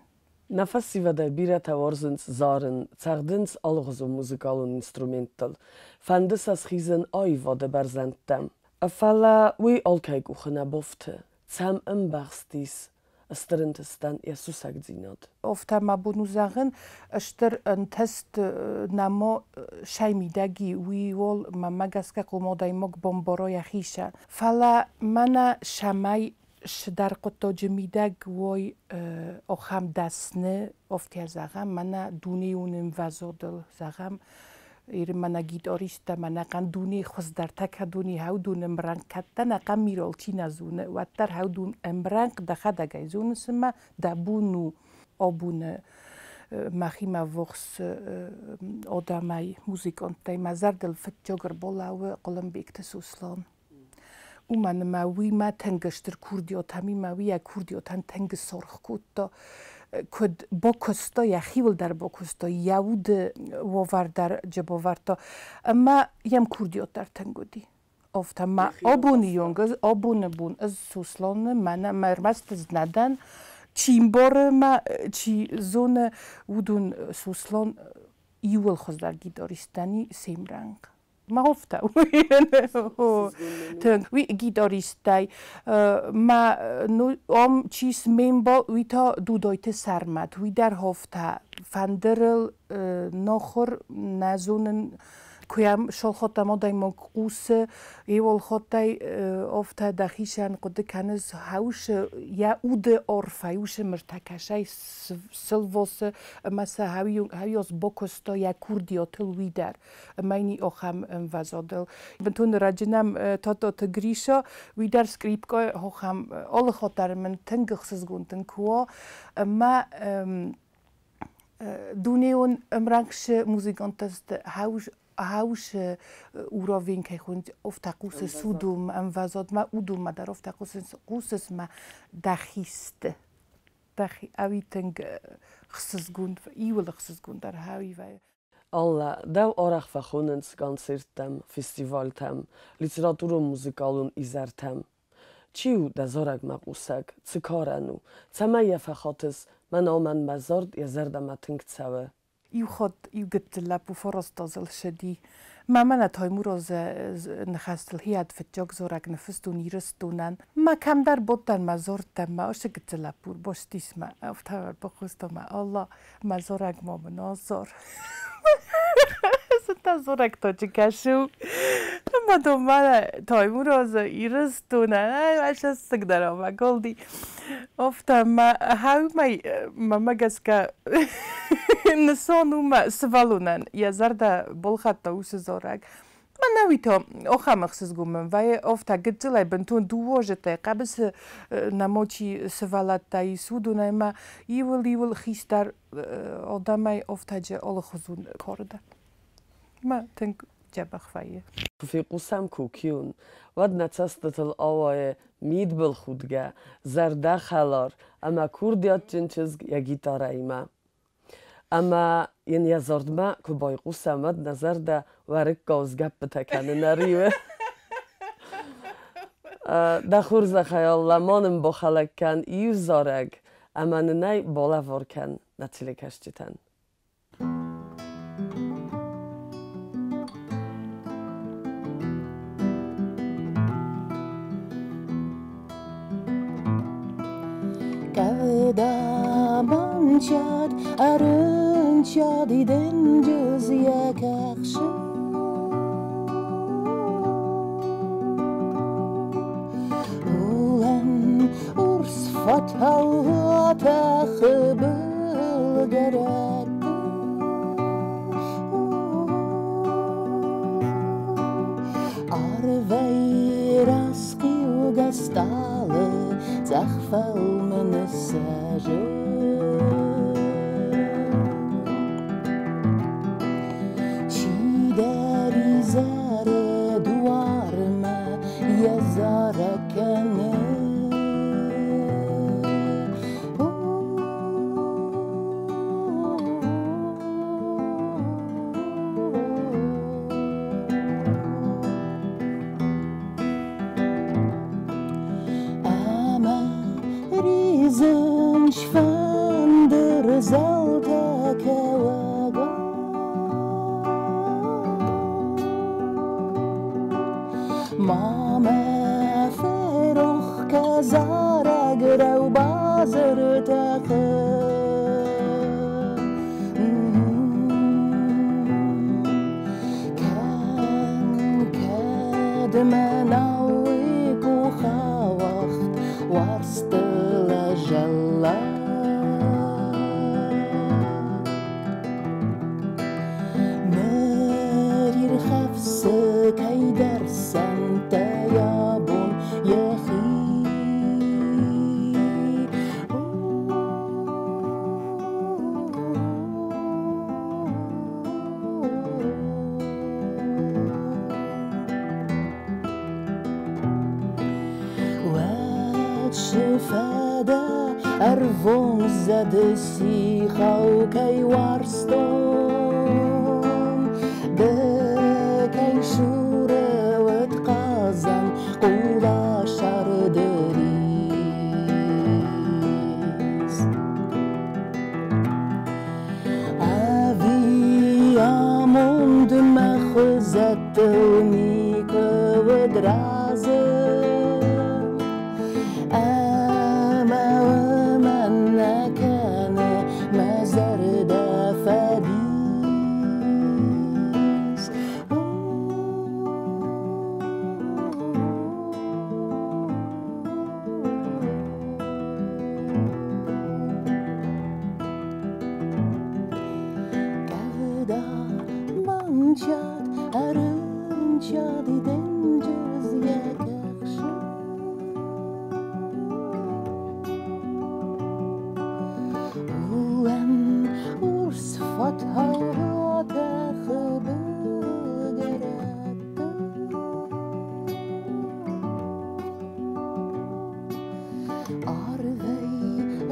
S1: Нӕ фӕсивӕдӕй бирӕтӕ уарзынц зарын, цӕгъдынц алыгъуызон музыкалон инструменттыл, фӕнды сӕ схизын аивады бӕрзӕндтӕм. Фӕлӕ уый алкӕй къухы нӕ бафты. Цӕм ӕмбӕхстис стыр ӕнтыстӕн йӕ сусӕгдзинад?
S7: Афтӕ мӕ бон у зӕгъын, стыр ӕнтыст нӕма сӕ мидӕги, уый уал мӕнмӕ гӕсгӕ хъуамӕ адӕймаг бамбара йӕхицӕн. Фӕлӕ мӕнӕ цӕмӕй цыдӕр хъуыддаджы мидӕг уой ахӕм дӕсны, афтӕ зӕгъӕм, мӕнӕ дунеон ӕмвӕзадыл, зӕгъӕм, мӕнӕ гитаристтӕ, мӕнӕ хъӕн дунейы хуыздӕртӕ кӕдони хӕудун ӕмрӕнхъ кӕдтӕн, ахӕм мирол чи нӕ зоны, уӕддӕр хӕудун ӕмрӕнхъ дӕхӕдӕг ӕй зоныс ӕмӕ дӕ бон у абоны мӕхимӕ ввахс адӕмӕй, музыканттӕй мӕ зӕрдыл фыццаг ӕрбалӕууы Хъуылымбегты Сослан. Уымӕн ӕмӕ уый мӕ тынг стыр курдиатӕн, уый мӕ уый йӕ курдиатӕн тынг саргъ кодта. Куыд бакуыста, йӕхиуыл дӕр бакуыста, йӕ уды уавӕр дӕр бавӕрдта ӕмӕ йӕм курдиат дӕр тынг уыди. Афтӕ ма абоны онг, абоны бон ӕз Сосланы мӕнӕ мӕ ӕрмӕст ӕз нӕ дӕн, чи мбары мӕ, чи зоны, уыдон Сослан иууыл хуыздӕр гитаристӕн се мрӕнхъ. Ма афтӕ уый гитаристӕй ма ам чи смембал, уый та Дудойты Сӕрмӕт, уый дӕр хофта фӕндырыл нохуыр нӕ зонын, куы йӕм солхоттам адӕймаг хъусы, еуолхоттӕй афтӕ дӕхицӕн хъуыды кӕныс, хаусы йӕ уды арфӕй, усы мыртӕ кӕсай сылвосы ӕмӕ сӕ хауиос бакуыста йӕ курдиатыл уый дӕр. Ӕмӕ йын ахӕм ӕмвӕзадыл. Бынтон раджы нӕм Тототы Гриша, уый дӕр скърипкӕ ахӕм алы хатт дӕр мын тынг ӕхсызгон тынг куы уа, ӕмӕ дунеон ӕмрӕнхъ музыканттӕ сты хаусы уровень кӕй хуынд, афтӕ хъусыс уыдон ӕмвӕзадмӕ, уыдонмӕ дӕр афтӕ хъусыс мӕ дӕхи сты. Дӕхи ӕви тынг ӕхсызгон, иуыл ӕхсызгондӕр хауи вӕййы.
S1: Аллӕ, дӕу арӕх фӕхонынц концерттӕм, фестивалтӕм, литературон-музыкалон изӕртӕм. Чи у дӕ зарӕгмӕ хъусӕг, цы карӕн у, цӕмӕй йӕ фӕхатыс, мӕн амӕн мӕ зард йӕ зӕрдӕмӕ тынг цӕуы?
S7: Иу хатт иу гыццыл лӕппу фарастазыл ссыди. Мӕ мӕнӕ Таймуразы ныхӕстыл хиад фыццаг зарӕг ныффыстон Ирыстонӕн. Мӕ кӕмдӕр бадтӕн мӕ зардтӕн, мӕ ацы гыццыл лӕппу ӕрбастис мӕ, афтӕ ӕрбахоста мӕ, Алла, мӕ зарӕг ма мын азар. Цытӕ зарӕгтаджы кӕсы у. Ӕмӕ дон мӕнӕ Таймуразы Ирыстонӕн, ӕй, дӕр ӕмӕ Голди. Афтӕ мӕ хауимӕ мӕмӕ гӕсгӕ нысан у мӕ сывӕллонӕн йӕ зӕрдӕ балхӕдта уыцы зарӕг. Мӕнӕ уый та ахӕм ӕхсызгон мын вӕййы, афтӕ гыццылӕй бынтон дыууӕ хъӕбысы нӕма чи сывӕллӕттӕ ис, уыдонӕй мӕ иуыл-иуыл хистӕр адӕмӕй афтӕджы алыхуызон кары дӕр. Мӕ тынг дзӕбӕх вӕййы.
S1: Куы фехъусӕм Кокион, уӕд нӕ цӕстытыл ауайы мидбылхудгӕ, зӕрдӕхӕлар ӕмӕ курдиатджын чызг йӕ гитарӕимӕ. Ӕмӕ йын йӕ зардмӕ куы байхъусӕм, уӕд нӕ зӕрдӕ уӕрыккау сгӕппытӕ кӕны нӕ риуы. Дӕ хорзӕхӕй, Аллӕ, ма нын бахӕлӕг кӕн иу зарӕг, ӕмӕ нын ӕй балӕвар кӕн нӕ телекӕсджытӕн.
S7: Къӕвда банцад, ӕрынцади денджыз йӕ кӕхцы. Уылӕн урс фатау атӕхы былгӕрӕтты.
S8: Арвӕй расхъиугӕ стъалы цъӕх фӕлмы ныссӕзы. Чидӕр изӕры дуармӕ йӕ зарӕг кӕны. Ӕмӕ ризынц фӕндыры зӕлтӕ кӕуӕгау. Ма мӕ ферох кӕ зарӕг рӕубазыр тӕхы. Кӕм, кӕд мӕ науы къухауагъд уарзты лӕзӕллаг. Ныр ирхӕфсы кӕйдӕр сӕнттӕ йӕ бон йӕхи. Уӕд цы фӕдӕ ӕрвон зӕды сихау кӕй уарзтон, ды кӕй суры уыд хъазӕн хъула сӕрды рис. Ӕви амонд мӕ хуызӕттыл никуы уыд разы, ӕмӕ уымӕн нӕ кӕны мӕ зӕрдӕ фӕдис. Къӕвда банчат, ӕрынчади денджыз йӕ кӕхсы. Уылӕн урс фатау атӕхы былгӕрӕтты. Арвӕй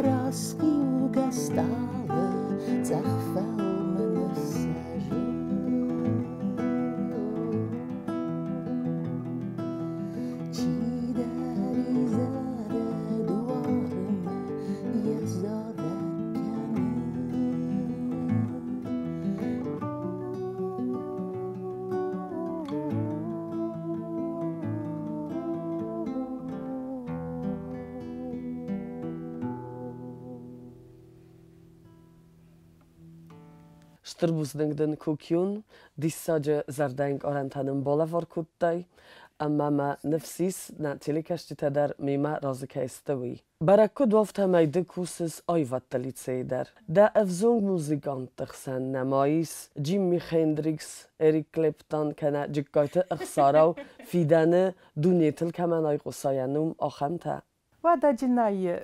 S8: расхъиугӕ стъалы цъӕх фӕлмы ныссӕзы. Чидӕр изӕры дуармӕ йӕ зарӕг кӕны.
S1: Стыр бузныг дын, Кукюн, диссаджы зӕрдӕнкъарӕнтӕ нын балӕвар кодтай, ӕмӕ мӕ ныфс ис, нӕ телекӕсджытӕ дӕр мемӕ разы кӕй сты, уый. Бӕрӕг куыд у, афтӕмӕй ды кусыс аивӕдты лицейы дӕр. Дӕ ӕвзонг музыкантты хсӕн нӕма ис Джимми Хендрикс, Эрик Клэптон кӕнӕ Джыккайты Ӕхсарау фидӕны дунетыл кӕмӕн айхъуыса йӕ ном, ахӕмтӕ?
S7: Уӕдӕ нӕйы.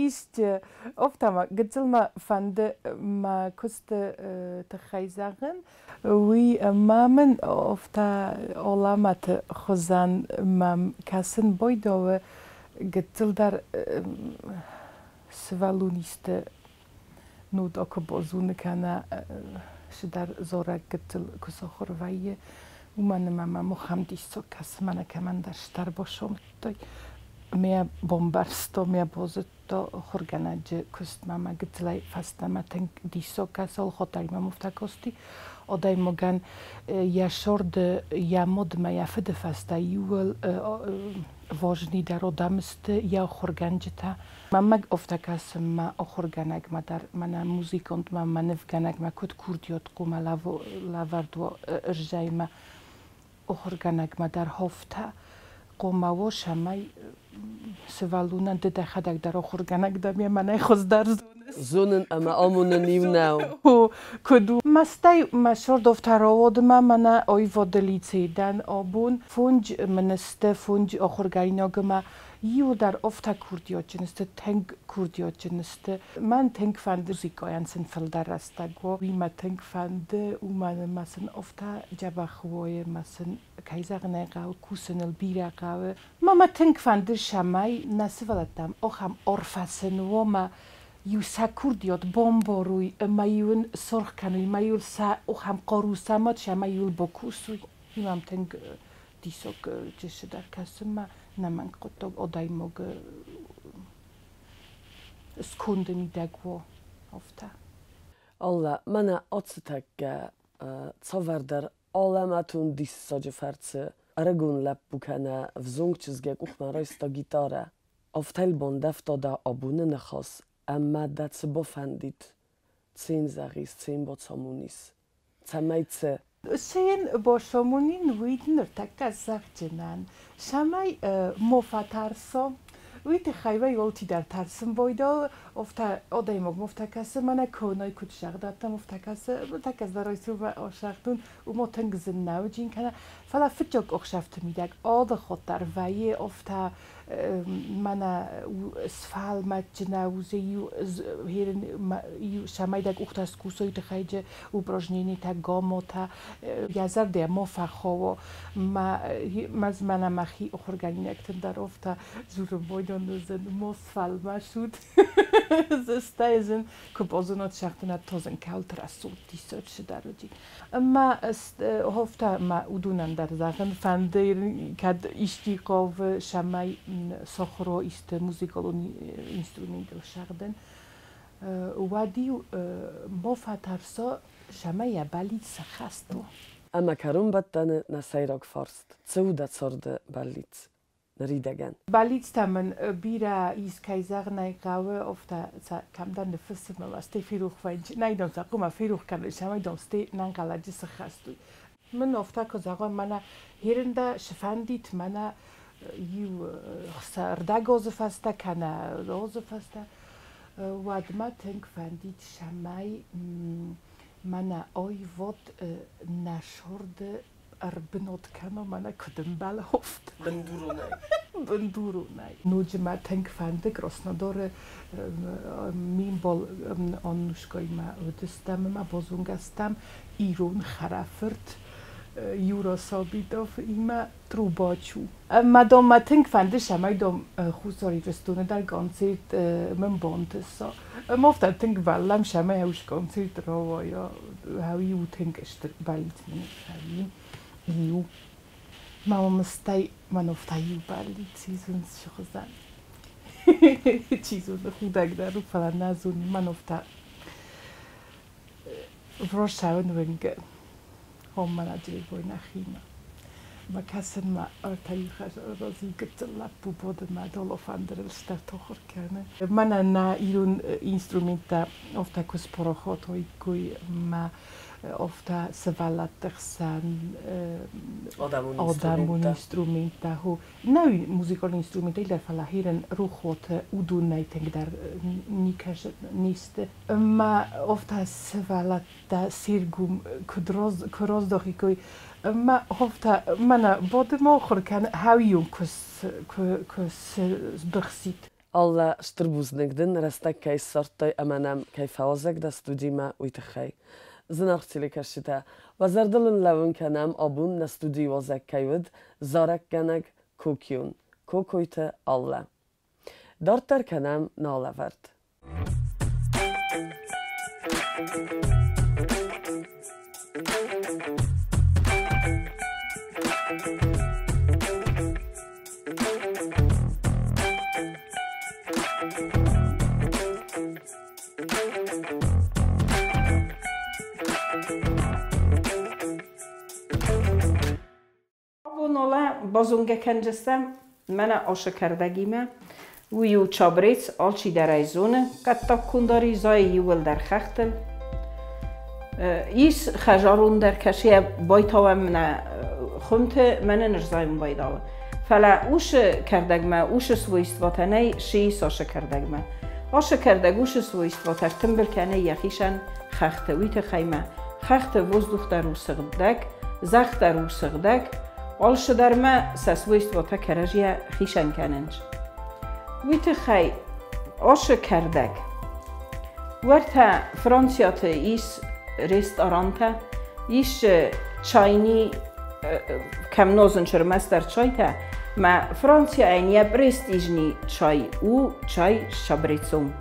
S7: Ист офтӕма гыццыл мӕ фӕнды мӕ куысты тыххӕй зӕгъын. Уый ма мын офтӕ оламаты хуызӕн мӕм кӕсын бойдоуы гыццыл дӕр сывӕллонисты нуд куы бозуны кӕнӕ цыдӕр дзорӕг гыццыл куы сахуыр вӕййы, уымӕн ӕмӕ мӕм ахӕм диссаг кӕсы, мӕнӕ кӕмӕндӕр стӕрбосомдтой. Ме бомбӕрсто, ме бозыдто ахуыргӕнӕджы куыстмӕ мӕ гыццылӕй фӕстӕмӕ тынг диссаг кӕсы олхотаримӕ муфтакости. Адӕймагӕн йӕ сорды йӕ модмӕ йӕ фыды фӕстӕ иууыл важныйдӕр адӕм сты йӕ ахуыргӕнджытӕ. Мӕнмӕ афтӕ кӕсы мӕ ахуыргӕнӕгмӕ дӕр, мӕнӕ музыкантмӕ, мӕ нывгӕнӕгмӕ куыд курдиат хъуамӕ лӕвӕрд уа ӕрзӕймӕ, ахуыргӕнӕгмӕ дӕр афтӕ хъуамӕ уа, цӕмӕй Сывӕллонӕн ды дӕхӕдӕг дӕр ахуыргӕнӕг дӕ, ме мӕнӕй хуыздӕр зоныс.
S1: Зонын ӕмӕ амонын иу нӕу.
S7: Куыд у? Мастӕй мӕ сордовтӕ роводмӕ мӕнӕ ойводы лицей дӕн абон. Фондз мын сты, фондз ахуыргӕнинагмӕ иуылдӕр афтӕ курдиатджын сты, тынг курдиатджын сты. Мӕн тынг фӕнды музыкӕйӕн сын фылдӕр рӕстӕг уа. Уый мӕ тынг фӕнды, уымӕн ӕмӕ сын афтӕ дзӕбӕх уой ӕмӕ сын, кӕй зӕгъын ӕй хъӕуы, кусыныл бирӕ хъӕуы. Ма мӕ тынг фӕнды, цӕмӕй нӕ сывӕллӕттӕм ахӕм арфӕ сын уа ӕмӕ иу сӕ курдиат бамбарой ӕмӕ иу ын саргъ кӕной, ӕмӕ иу сӕ ахӕм хъару самад, цӕмӕй иу ыл бакусой. Уый мӕм тынг диссаг чысыдӕр кӕсы мӕ нӕмӕнг хъуыддаг адӕймагы сконды мидӕг уа, афтӕ.
S1: Аллӕ, мӕнӕ ацытӕккӕ цавӕрдӕр алӕмӕтон диссаджы фӕрцы ӕрыгон лӕппу кӕнӕ взонг чызг йӕ къухмӕ райста гитарӕ. Афтӕ йыл бандӕвта дӕ абоны ныхас ӕмӕ дӕ цы бафӕндид, цы йын зӕгъис, цы йын бацамонис, цӕмӕй цы?
S7: Цы йын бацамонин, уый ныртӕккӕ зӕгъдзынӕн, цӕмӕй мо фӕтӕрса, уый тыххӕй уӕй алчидӕр тӕрсын байдайы, афтӕ адӕймагмӕ афтӕ кӕсы, мӕнӕ кӕнӕй куыд сӕгъдӕттӕм, афтӕ кӕсы, тӕккӕ здӕрайсумӕ асӕгъдун, уымӕ тынг зын нӕу джин кӕнӕ, фӕлӕ фыццаг ӕхсӕвты мидӕг алы хатт дӕр вӕййы афтӕ мӕнӕ сфӕлмӕтджынӕ уыдзы иу иу цӕмӕйдӕр къухтӕ скусой тыххӕйджы упражненитӕ, гамотӕ, йӕ зӕрдӕ ма фӕхауа, ма мӕнӕ мӕхи ахуыргӕнинӕгтӕн дӕр афтӕ дзурын байдайон, ма сфӕлмӕсут, стӕй зын куы базонат сӕгъдынад, та зын кӕуылты рӕсугъд диссаджы цыдӕр уыди. Ӕмӕ афтӕ мӕ уыдонӕн дӕр зӕгъын фӕнды, кӕд исчи хъавы, цӕмӕй сахуыр уа исты музыкалон инструментыл сӕгъдын, уӕд-иу ма фӕтӕрса, цӕмӕй йӕ бӕллиц сӕххӕст уа.
S1: Ӕмӕ кӕронбӕттӕны нӕ сӕйраг фарст: цы у дӕ царды бӕллиц ныридӕгӕн?
S7: Бӕллицтӕ мын бирӕ ис, кӕй зӕгъын ӕй хъӕуы, афтӕ сӕ кӕмдӕр ныффыссын ӕмӕ стӕй ферох вӕййынц. Нӕй, дам, сӕ хъуамӕ ферох кӕной, цӕмӕй, дам, стӕй нӕнхъӕлӕджы сӕххӕст уой. Мын афтӕ куы зӕгъон, мӕнӕ херында сфӕндид, мӕнӕ иу ӕрдӕг азы фӕстӕ кӕнӕ азы фӕстӕ, уӕд мӕ тынг фӕндид, цӕмӕй мӕнӕ аивад нӕ царды ӕрбынат кӕна, мӕнӕ куыд ӕмбӕлы, афтӕ.
S1: Бындуронӕй.
S7: Бындуронӕй. Ноджы мӕ тынг фӕнды Краснодары ме мбал Аннушкаимӕ уыдыстӕм ӕмӕ базонгӕ стӕм ирон хӕрӕфырт Юра Сабитов-имӕ трубач у. Ӕмӕ, дам, мӕ тынг фӕнды, цӕмӕй, дам, Хуссар Ирыстоны дӕр концерт мын бантыса. Ӕмӕ афтӕ тынг бӕллӕм, цӕмӕй ӕз концерт рауайа. Уый у тынг стыр бӕллиц мын фӕуи. Иу. Мӕ стӕй мӕн афтӕ иу бӕллиц зын сыгъдзӕн. Чи зоны, худӕг дӕр у, фӕлӕ нӕ зонын, мӕн афтӕ Вросауын уынгы хоммӕнаджы нӕхимӕ. Мӕ кӕсынмӕ ӕртӕ разы гыццыл лӕппу бады мӕ долофӕндырыл стӕртохыр кӕны. Мӕнӕ нӕ ирон инструменттӕ афтӕ куы спарахат уаиккой мӕ афтӕ сывӕллӕтты хсӕн адӕмон инструменттӕ. Нӕ музыкалон инструменттӕ дӕр, фӕлӕ хирын рухуаты уыдонӕй тынгдӕр никӕсы не сты. Ӕмӕ афтӕ сывӕллӕттӕ се ргом куы раздахиккой, ӕмӕ афтӕ мӕнӕ бады ма ахуыр кӕны, хӕуион куы сбыхсид.
S1: Аллӕ, стыр бузныг дын, рӕстӕг кӕй ссардтай ӕмӕ нӕм кӕй фӕуазӕг дӕ студимӕ, уый тыххӕй. Зынаргъ телекӕсджытӕ, уӕ зӕрдыл ын лӕууын кӕнӕм, абон нӕ студийы уазӕг кӕй уыд зарӕггӕнӕг Кокион, Кокойты Аллӕ. Дарддӕр кӕнӕм нӕ алӕвӕрд.
S9: Абон Аллӕ базонгӕ кӕнджыстӕм мӕнӕ ашы кӕрдӕгимӕ. Уый у чабрец, алчидӕр ӕй зоны, хъӕддаг кундари зайы иууылдӕр хӕхтыл. Ис хӕзарон дӕр, кӕсы йӕ байтауӕм нӕ хуымты, мӕнӕ нырзайын байдауы. Фӕлӕ уышы кӕрдӕгмӕ уышы свойствотӕ нӕй сыйы ашы кӕрдӕгмӕ. Ашы кӕрдӕг уышы свойствотӕ тымбыл кӕны йӕхицӕн хӕхты, уый тыххӕй ма хӕхты воздух дӕр у сыгъдӕг, зӕхх дӕр у сыгъдӕг, алшы дӕр ма сӕ свойствотӕ кӕрӕдзийӕ хицӕн кӕнынц. Уый тыххӕй ашы кӕрдӕг. Уӕртӕ Франциаты ис ресторантӕ, ис чайни, кӕм нозынц ӕрмӕстдӕр чайтӕ, ма Францияйӕн йӕ престижный чай у чай с чабрецом.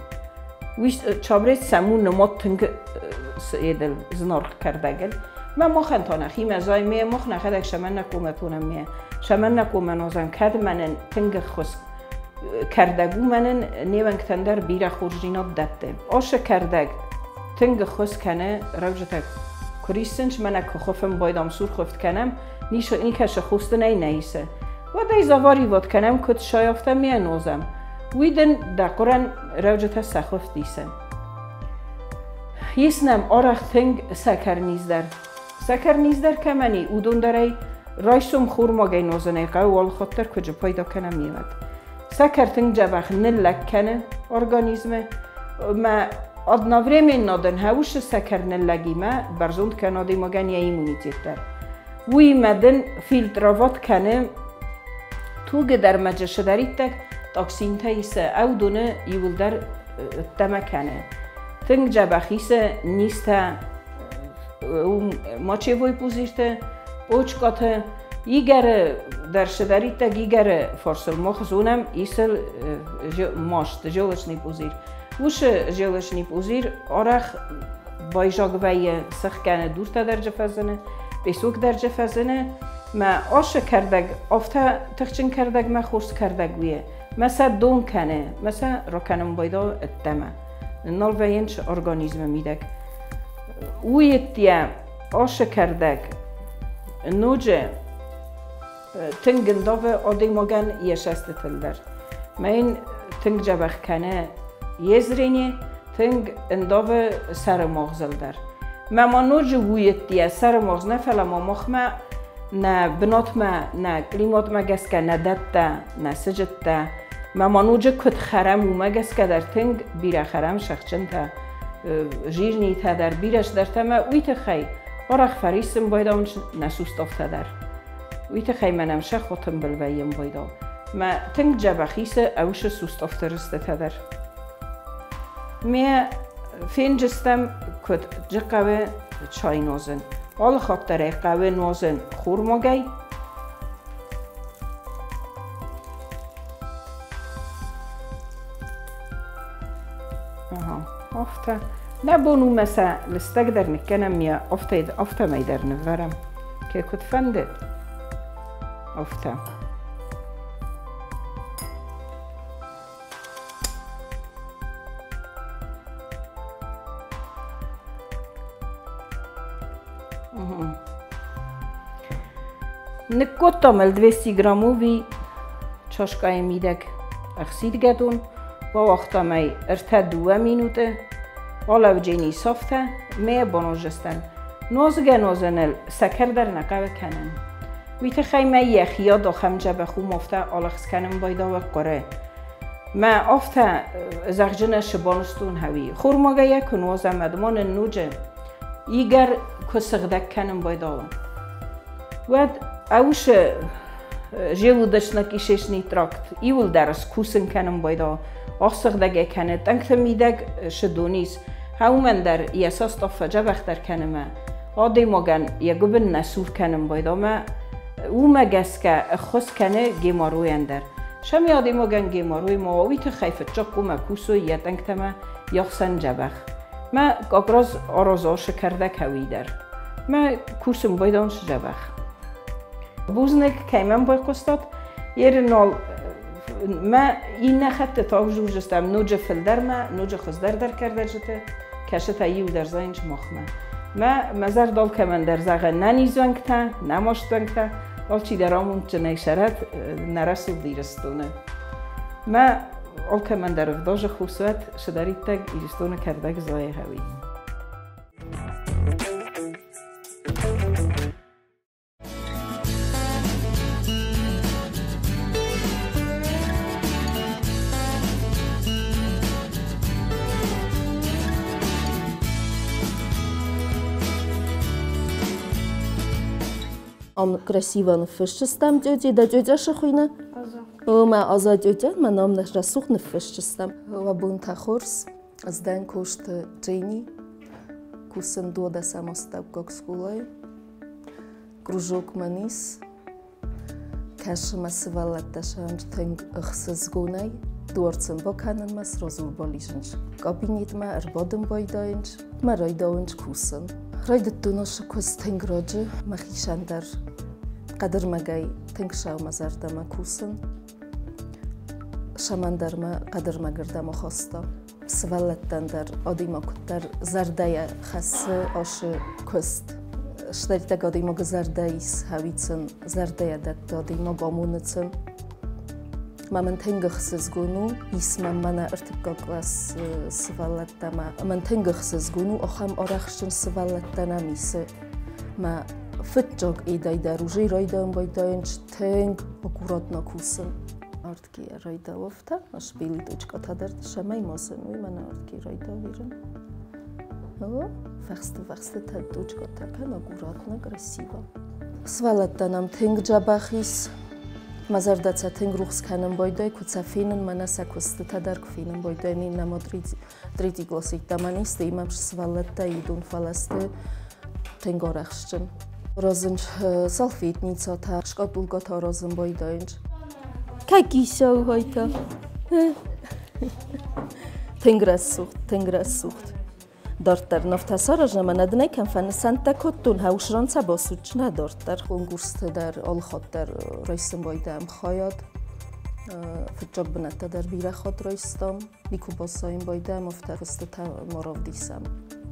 S9: Уый чабрец сӕм у нымад тынг едыл зынаргъ кӕрдӕгыл. Ма махӕн та нӕхимӕ зайы ме, мах нӕхӕдӕг сӕмӕн нӕ коммӕ тонӕм ме, сӕмӕн нӕ коммӕ нозӕм, кӕд мӕнӕн тынг ӕххуыс кӕрдӕг у, мӕнӕн не уӕнгтӕн дӕр бирӕ хорздзинад дӕтты. Ашы кӕрдӕг тынг ӕххуыс кӕны рӕуджытӕ куы риссынц, мӕнӕ куы хуыфын байдам сурхуыфт кӕнӕм, никӕсы хостынӕй нӕ исы. Уӕд ӕй завариват кӕнӕм, куыд сай, афтӕ ме нозӕм. Уый дын дӕ хъуырӕн рӕуджытӕ сӕ хуыфт исы. Ис нӕм арӕх тынг сӕкӕрниз дӕр. Сӕкӕрниз дӕр кӕмӕн и, уыдон дӕр ӕй райсом хурмагӕй нозынӕй хъӕуы алыхатт дӕр куыд пайда кӕнӕм уӕд. Сӕкӕр тынг дзӕбӕх ныллӕг кӕны организмы, ӕмӕ одновременно дын хӕуысы сӕкӕр ныллӕгимӕ бӕрзонд кӕны адӕймагӕн йӕ иммунитет дӕр. Уыимӕ дын фильтроват кӕны тугы дӕрмӕджы сыдӕриддӕг токсинтӕ исы, ӕвдоны иуылдӕр ӕддӕмӕ кӕны. Тынг дзӕбӕх исы низтӕ мочевой пузырьты, почкаты, игӕры дӕр сыдӕриддӕг игӕры фарсыл мах зонӕм исыл маст, желчный пузырь. Уышы желчный пузырь арӕх байзаг вӕййы, сых кӕны дуртӕ дӕр дзы фӕзыны, песок дӕр дзы фӕзыны. Мӕ ашы кӕрдӕг афтӕ тыхджын кӕрдӕгмӕ хорз кӕрдӕг уйы. Мӕ сӕ дон кӕны, мӕ сӕ ракӕнын байда ӕддӕмӕ. Нал вӕййынц организмы мидӕг. Уый ашы кӕрдӕг ноджы тынг ӕндавы адӕймагӕн йӕ сӕстытыл дӕр. Мӕ йын тынг дзӕбӕх кӕны йе зрение, тынг ӕндавы сӕры магъзыл дӕр. Мӕ ма ноджы уый сӕры магъз нӕ, фӕлӕ ма махмӕ нӕ бынатмӕ, нӕ климатмӕ гӕсгӕ нӕ дӕттӕ, нӕ сыджыттӕ. Мӕ ма ноджы куыд хӕрӕм, уымӕ гӕсгӕ дӕр тынг бирӕ хӕрӕм сӕгъджынтӕ, жирнитӕ дӕр, бирӕ цыдӕртӕ мӕ уый тыххӕй арӕх фӕриссын байдауынц нӕ суставтӕ дӕр. Уый тыххӕй мӕнӕм сӕ хотымбыл вӕййын байдау. Мӕ тынг дзӕбӕх исы ӕвсы суставты рыстытӕ дӕр. Ме фенджыстӕм, куыд дзы хъӕуы чай нозын. Алы хатт дӕр ӕй хъӕуы нозын хурмагӕй. Aha, афтӕ. Нӕ бон у мӕ сӕ лыстӕгдӕр ныккӕнӕм, ме афтӕмӕй дӕр ныввӕрӕм. Ке куыд фӕнды, афтӕ. Ныккодтам ыл 200 граммови чашкӕйы мидӕг ӕхсидгӕ дон, бауагътам ӕй 3-2 минуты, алӕвджени сафтӕ, ме банозжыстӕм. Нозгӕ-нозыныл сӕкӕр дӕр нӕ хъӕуы кӕнын. Уый тыххӕй мӕ йӕхи адахӕм дзӕбӕх уым афтӕ алӕгъз кӕнын байдауы хъуыры. Мӕ афтӕ зӕгъджынӕ сыбаныстон хӕуи. Хурмагӕйӕ куы нуазӕм, ӕдма нын ноджы игӕр куы сыгъдӕг кӕнын байдауы. Уӕд ӕвсы желудочно-кишечный тракт иуылдӕр скусын кӕнын байдауы. Ахсыгъдӕгӕй кӕны, тъӕнгты мидӕг сыдон ис. Хӕуымӕн дӕр йӕ состав фӕдзӕбӕхдӕр кӕны мӕ адӕймагӕн йӕ гуыбын нӕ сур кӕнын байдау мӕ уымӕ гӕсгӕ ӕххуыс кӕны геморройӕн дӕр. Сӕми адӕймагӕн геморрой ма уа, уый тыххӕй фыццаг хъуамӕ кусой йӕ тъӕнгтӕ йӕ хсӕн дзӕбӕх. Мӕ как раз араза кӕрдӕг хӕуи дӕр. Мӕ кусын байдауынц дзӕбӕх. Бузныг, кӕй мӕм байхъуыстат. Ерынал мӕ иннӕ хӕтты ӕвзурджыстӕм ноджы фылдӕрмӕ, ноджы хуыздӕр дӕр кӕрдӕджыты, кӕсытӕ иу дӕр зайынц махмӕ. Мӕ мӕ зӕрдӕ алкӕмӕн дӕр зӕгъы нӕ низвӕнгтӕ, нӕ маствӕнгтӕ, алчидӕр амондджынӕй сӕрӕд нӕ рӕсугъд Ирыстоны. Мӕ алкӕмӕн дӕр ӕвдазы хусуӕт, сыдӕриддӕг Ирыстоны кӕрдӕг зайы хӕуи.
S10: Ам красиво ныффысджыстӕм тётя, да тётя шы хуыйны?
S11: Аза.
S10: Омӕ Аза тётя, мӕнӕ ам рӕсугъд ныффысджыстӕм. Уӕ бонтӕ хорз. Ӕз дӕн Косты Дженни. Кусын дуадӕсӕм астӕуккаг скъолайы. Кружок мӕн ис. Кӕсы мӕ сывӕллӕттӕ сӕ тынг ӕхсызгонӕй. Дуар сын бакӕнынмӕ, сразу ӕрбализынц кабинетмӕ, ӕрбадын байдайынц, мӕ райдауынц кусын. Райдыдтон ацы куыст тынг раджы, мӕхицӕн дӕр хъӕдырмӕгӕй тынг сау мӕ зӕрдӕмӕ кусын. Сӕмӕн дӕр мӕ хъӕдырмӕгырдӕм ахаста. Сывӕллӕттӕн дӕр адӕймаг куыддӕр зӕрдӕйӕ хӕссы ацы куыст. Стӕртӕг адӕймагы зӕрдӕ ис, хӕуицын зӕрдӕйӕ дӕтты адӕймаг амоны сын. Ма мын тынг ӕхсызгон у, ис мӕм мӕнӕ ӕртыккаг кълас сывӕллӕттӕ ма. Мӕн тынг ӕхсызгон у, ахӕм арӕхстджын сывӕллӕттӕ нӕм исы. Мӕ фыццаг эдӕй дӕр уже райдайын байдайын тынг аккуратно кусын. Артки райдауӕфтӕ, аш белый точкатӕ дӕр сӕмӕй ма сын уый мӕнӕ артки райдауирын. Фӕхсты фӕхсты точкатӕ кӕн аккуратно, красиво. Сывӕллӕттӕ нӕм тынг дзӕбӕх ис. Мӕ зӕрдӕ сӕ тынг рухс кӕнын байдайы, куы сӕ фенын, мӕнӕ сӕ куыстытӕ дӕр куы фенын байдайы. Ме ннӕ третий классы йеддӕмӕ не сты, имӕ сывӕллӕттӕ уыдон, фӕлӕ сты тынг арӕхстджын. Аразынц салфетницӕтӕ, шкатулкӕтӕ аразын байдайынц. Какисӕ хайтӕ. Тынг рӕсугъд, тынг рӕсугъд. Дарддӕр нывтӕ саразын ӕмӕ нӕ дын ӕй кӕм фӕнысӕнттӕ кодтон, хӕусран сӕ басудджын дарддӕр. Конкурсты дӕр алыхатт дӕр райсын байдайӕм хайад. Фыццаг бынӕттӕ дӕр бирӕ хатт райстам. Никуы баззайын байдайӕм, афтӕ куыстытӕ ма равдисӕм.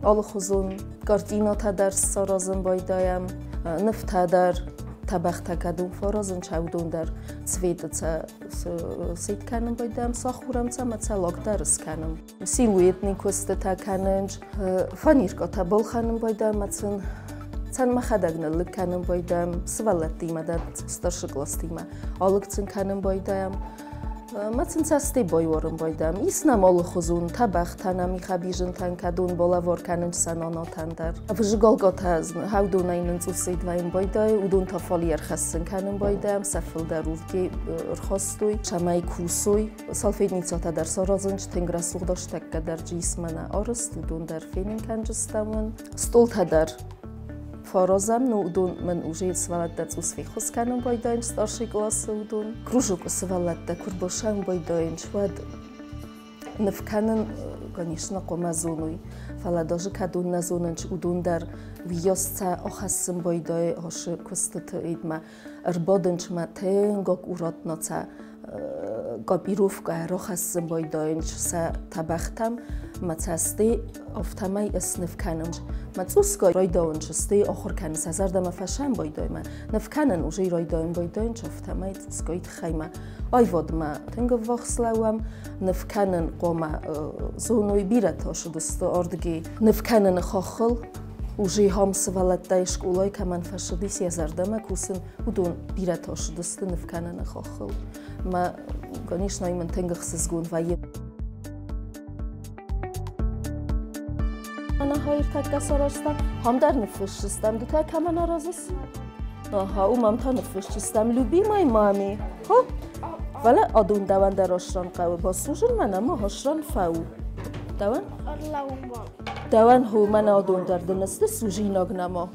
S10: Алыхуызон картинӕтӕ дӕр саразын байдайӕм, нывтӕ дӕр, тӕбӕгътӕ кӕдон фӕаразын, уыдон дӕр цветы сет кӕнын байдайӕм, сахурӕм сӕ ӕмӕ сӕ лак дӕр скӕнӕм. Силуэтный куыстытӕ кӕнынц, фанеркӕтӕ балхӕнын байдайӕм ӕмӕ сын цӕн мӕхӕдӕг ныллыг кӕнын байдайӕм, сывӕллӕттимӕ дӕр, старший класстимӕ алыг сын кӕнын байдайӕм. Ма сын цӕстӕй байуарын байдайӕм. Ис нӕм алыхуызон тӕбӕгътӕ нӕм ихӕбизынтӕн, кӕдон балӕвар кӕнынц сӕ нанатӕн дӕр. Выжигалкӕтӕ хӕудонӕй нын цъусӕй вӕйын байдайы, уыдон та фале ӕрхӕссын кӕнын байдайӕм, сӕ фылдӕр уырдгей ӕрхастой, цӕмӕй кусой. Салфетницӕтӕ дӕр саразынц, тынг рӕсугъд астӕккӕ дӕр ис мӕнӕ арӕзт, уыдон дӕр фенын кӕнджыстӕм уын. Стъолтӕ дӕр фӕаразӕм, ну уыдон мын уже сывӕллӕттӕ цъус феххуыс кӕнын байдайынц старший классы уыдон. Кружокы сывӕллӕттӕ куы рбасайын байдайынц, уӕд ныв кӕнын, конечно, хъуамӕ зоной. Фӕлӕ даже кӕдон нӕ зонынц, уыдон дӕр уыйас сӕ ахӕссын байдайы ашы куыстыты идмӕ. Ӕрбадынц мӕ тынг аккуратно сӕ копировкӕ рахӕссын байдайынц сӕ тӕбӕгътӕм, мӕ цӕстӕй афтӕмӕй ысныв кӕнынц. Мӕ цъусгай райдауынц стӕй ахуыр кӕнын, сӕ зӕрдӕмӕ фӕсӕн байдайы мӕ ныв кӕнын уже райдайын байдайынц, афтӕмӕй цъусгай тыххӕй мӕ аивадмӕ тынг ӕввахс лӕууӕм. Ныв кӕнын хъуамӕ зоной, бирӕтӕ сыдысты ардыгӕй ныв кӕныны хаххыл. Уже хам сывӕллӕттӕй скъолайы кӕмӕн фӕсыдис йӕ зӕрдӕмӕ кусын, уыдон бирӕтӕ сыдысты ныв кӕныны хаххыл. Мӕ, конечно, мын тынг ӕхсызгон вӕййы. Ӕнӕ хайыртӕккӕ сарӕзта, хам дӕр ныффысджыстӕм, ды та кӕмӕн аразыс? Аха, уымӕн та ныффысджыстӕм любимой маме. Хо? Фӕлӕ адон дӕуӕн дӕр асран хъӕуы, басусын мӕн ӕмӕ асран фӕу. Дӕуӕн? Дӕуӕн хо, мӕнӕ адон дӕр дын сты сужинаг нӕма.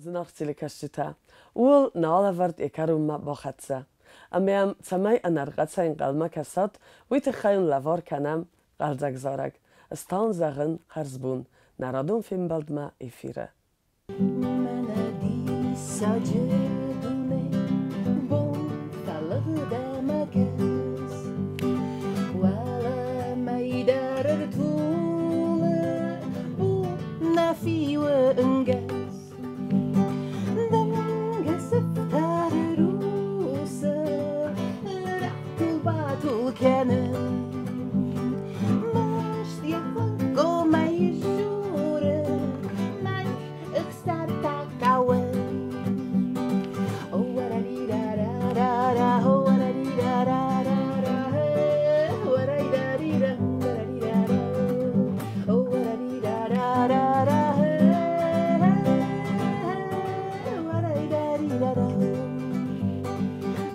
S1: Зынаргъ телекӕсджытӕ, ууыл нӕ алӕвӕрд йӕ кӕронмӕ бахӕццӕ. Ӕмӕ йӕм цӕмӕй ӕнӕрхъӕцӕй ӕнхъӕлмӕ кӕсат, уый тыххӕй уын лӕвар кӕнӕм хъӕлдзӕг зарӕг. Ӕз та уын зӕгъын хӕрзбон. Нӕ радон фембӕлдмӕ Эфиры.
S8: Мӕнӕ диссаджы дуне, мӕнӕ диссаджы дуне, бон фӕлыгъд ӕмӕ кӕс. Уӕлӕ мӕйдар ӕртулы, у нӕ фиуы ӕнгӕс. Дымгӕ сыфтӕры русы ратул-батул кӕны. Маст йӕ хъугомӕй суры, мӕн ӕхсӕртӕ кӕуы.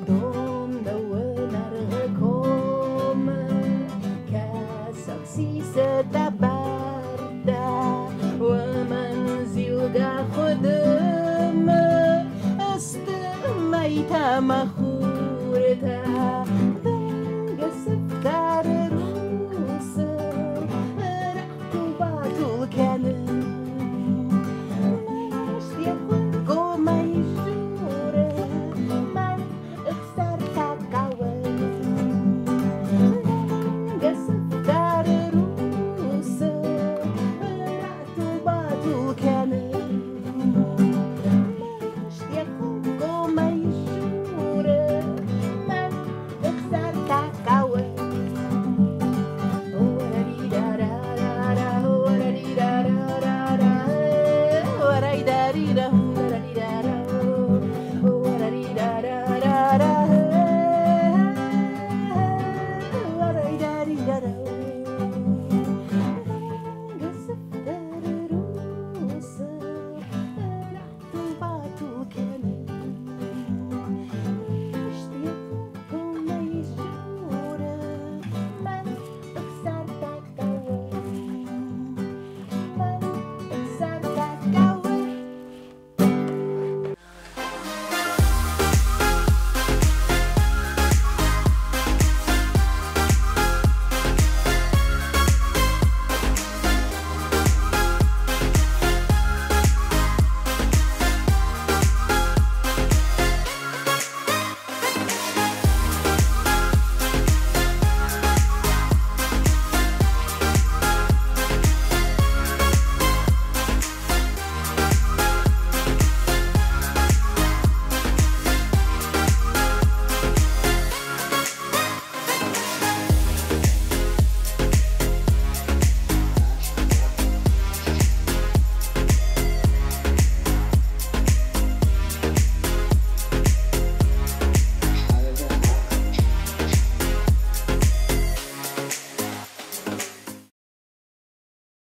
S8: Дон нӕуынӕргъы комы, кӕсаг сисы тӕбӕртӕ, уымӕн зилгӕ хуыдымы сты мӕйтӕ мӕ хуртӕ. Дымгӕ сыфтӕры русы ратул-батул кӕны. Маст йӕ хъугомӕй суры, мӕн ӕхсӕртӕ кӕуы. Дымгӕ сыфтӕры русы ратул-батул кӕны. Маст йӕ хъугомӕй суры, мӕн ӕхсӕртӕ кӕуы.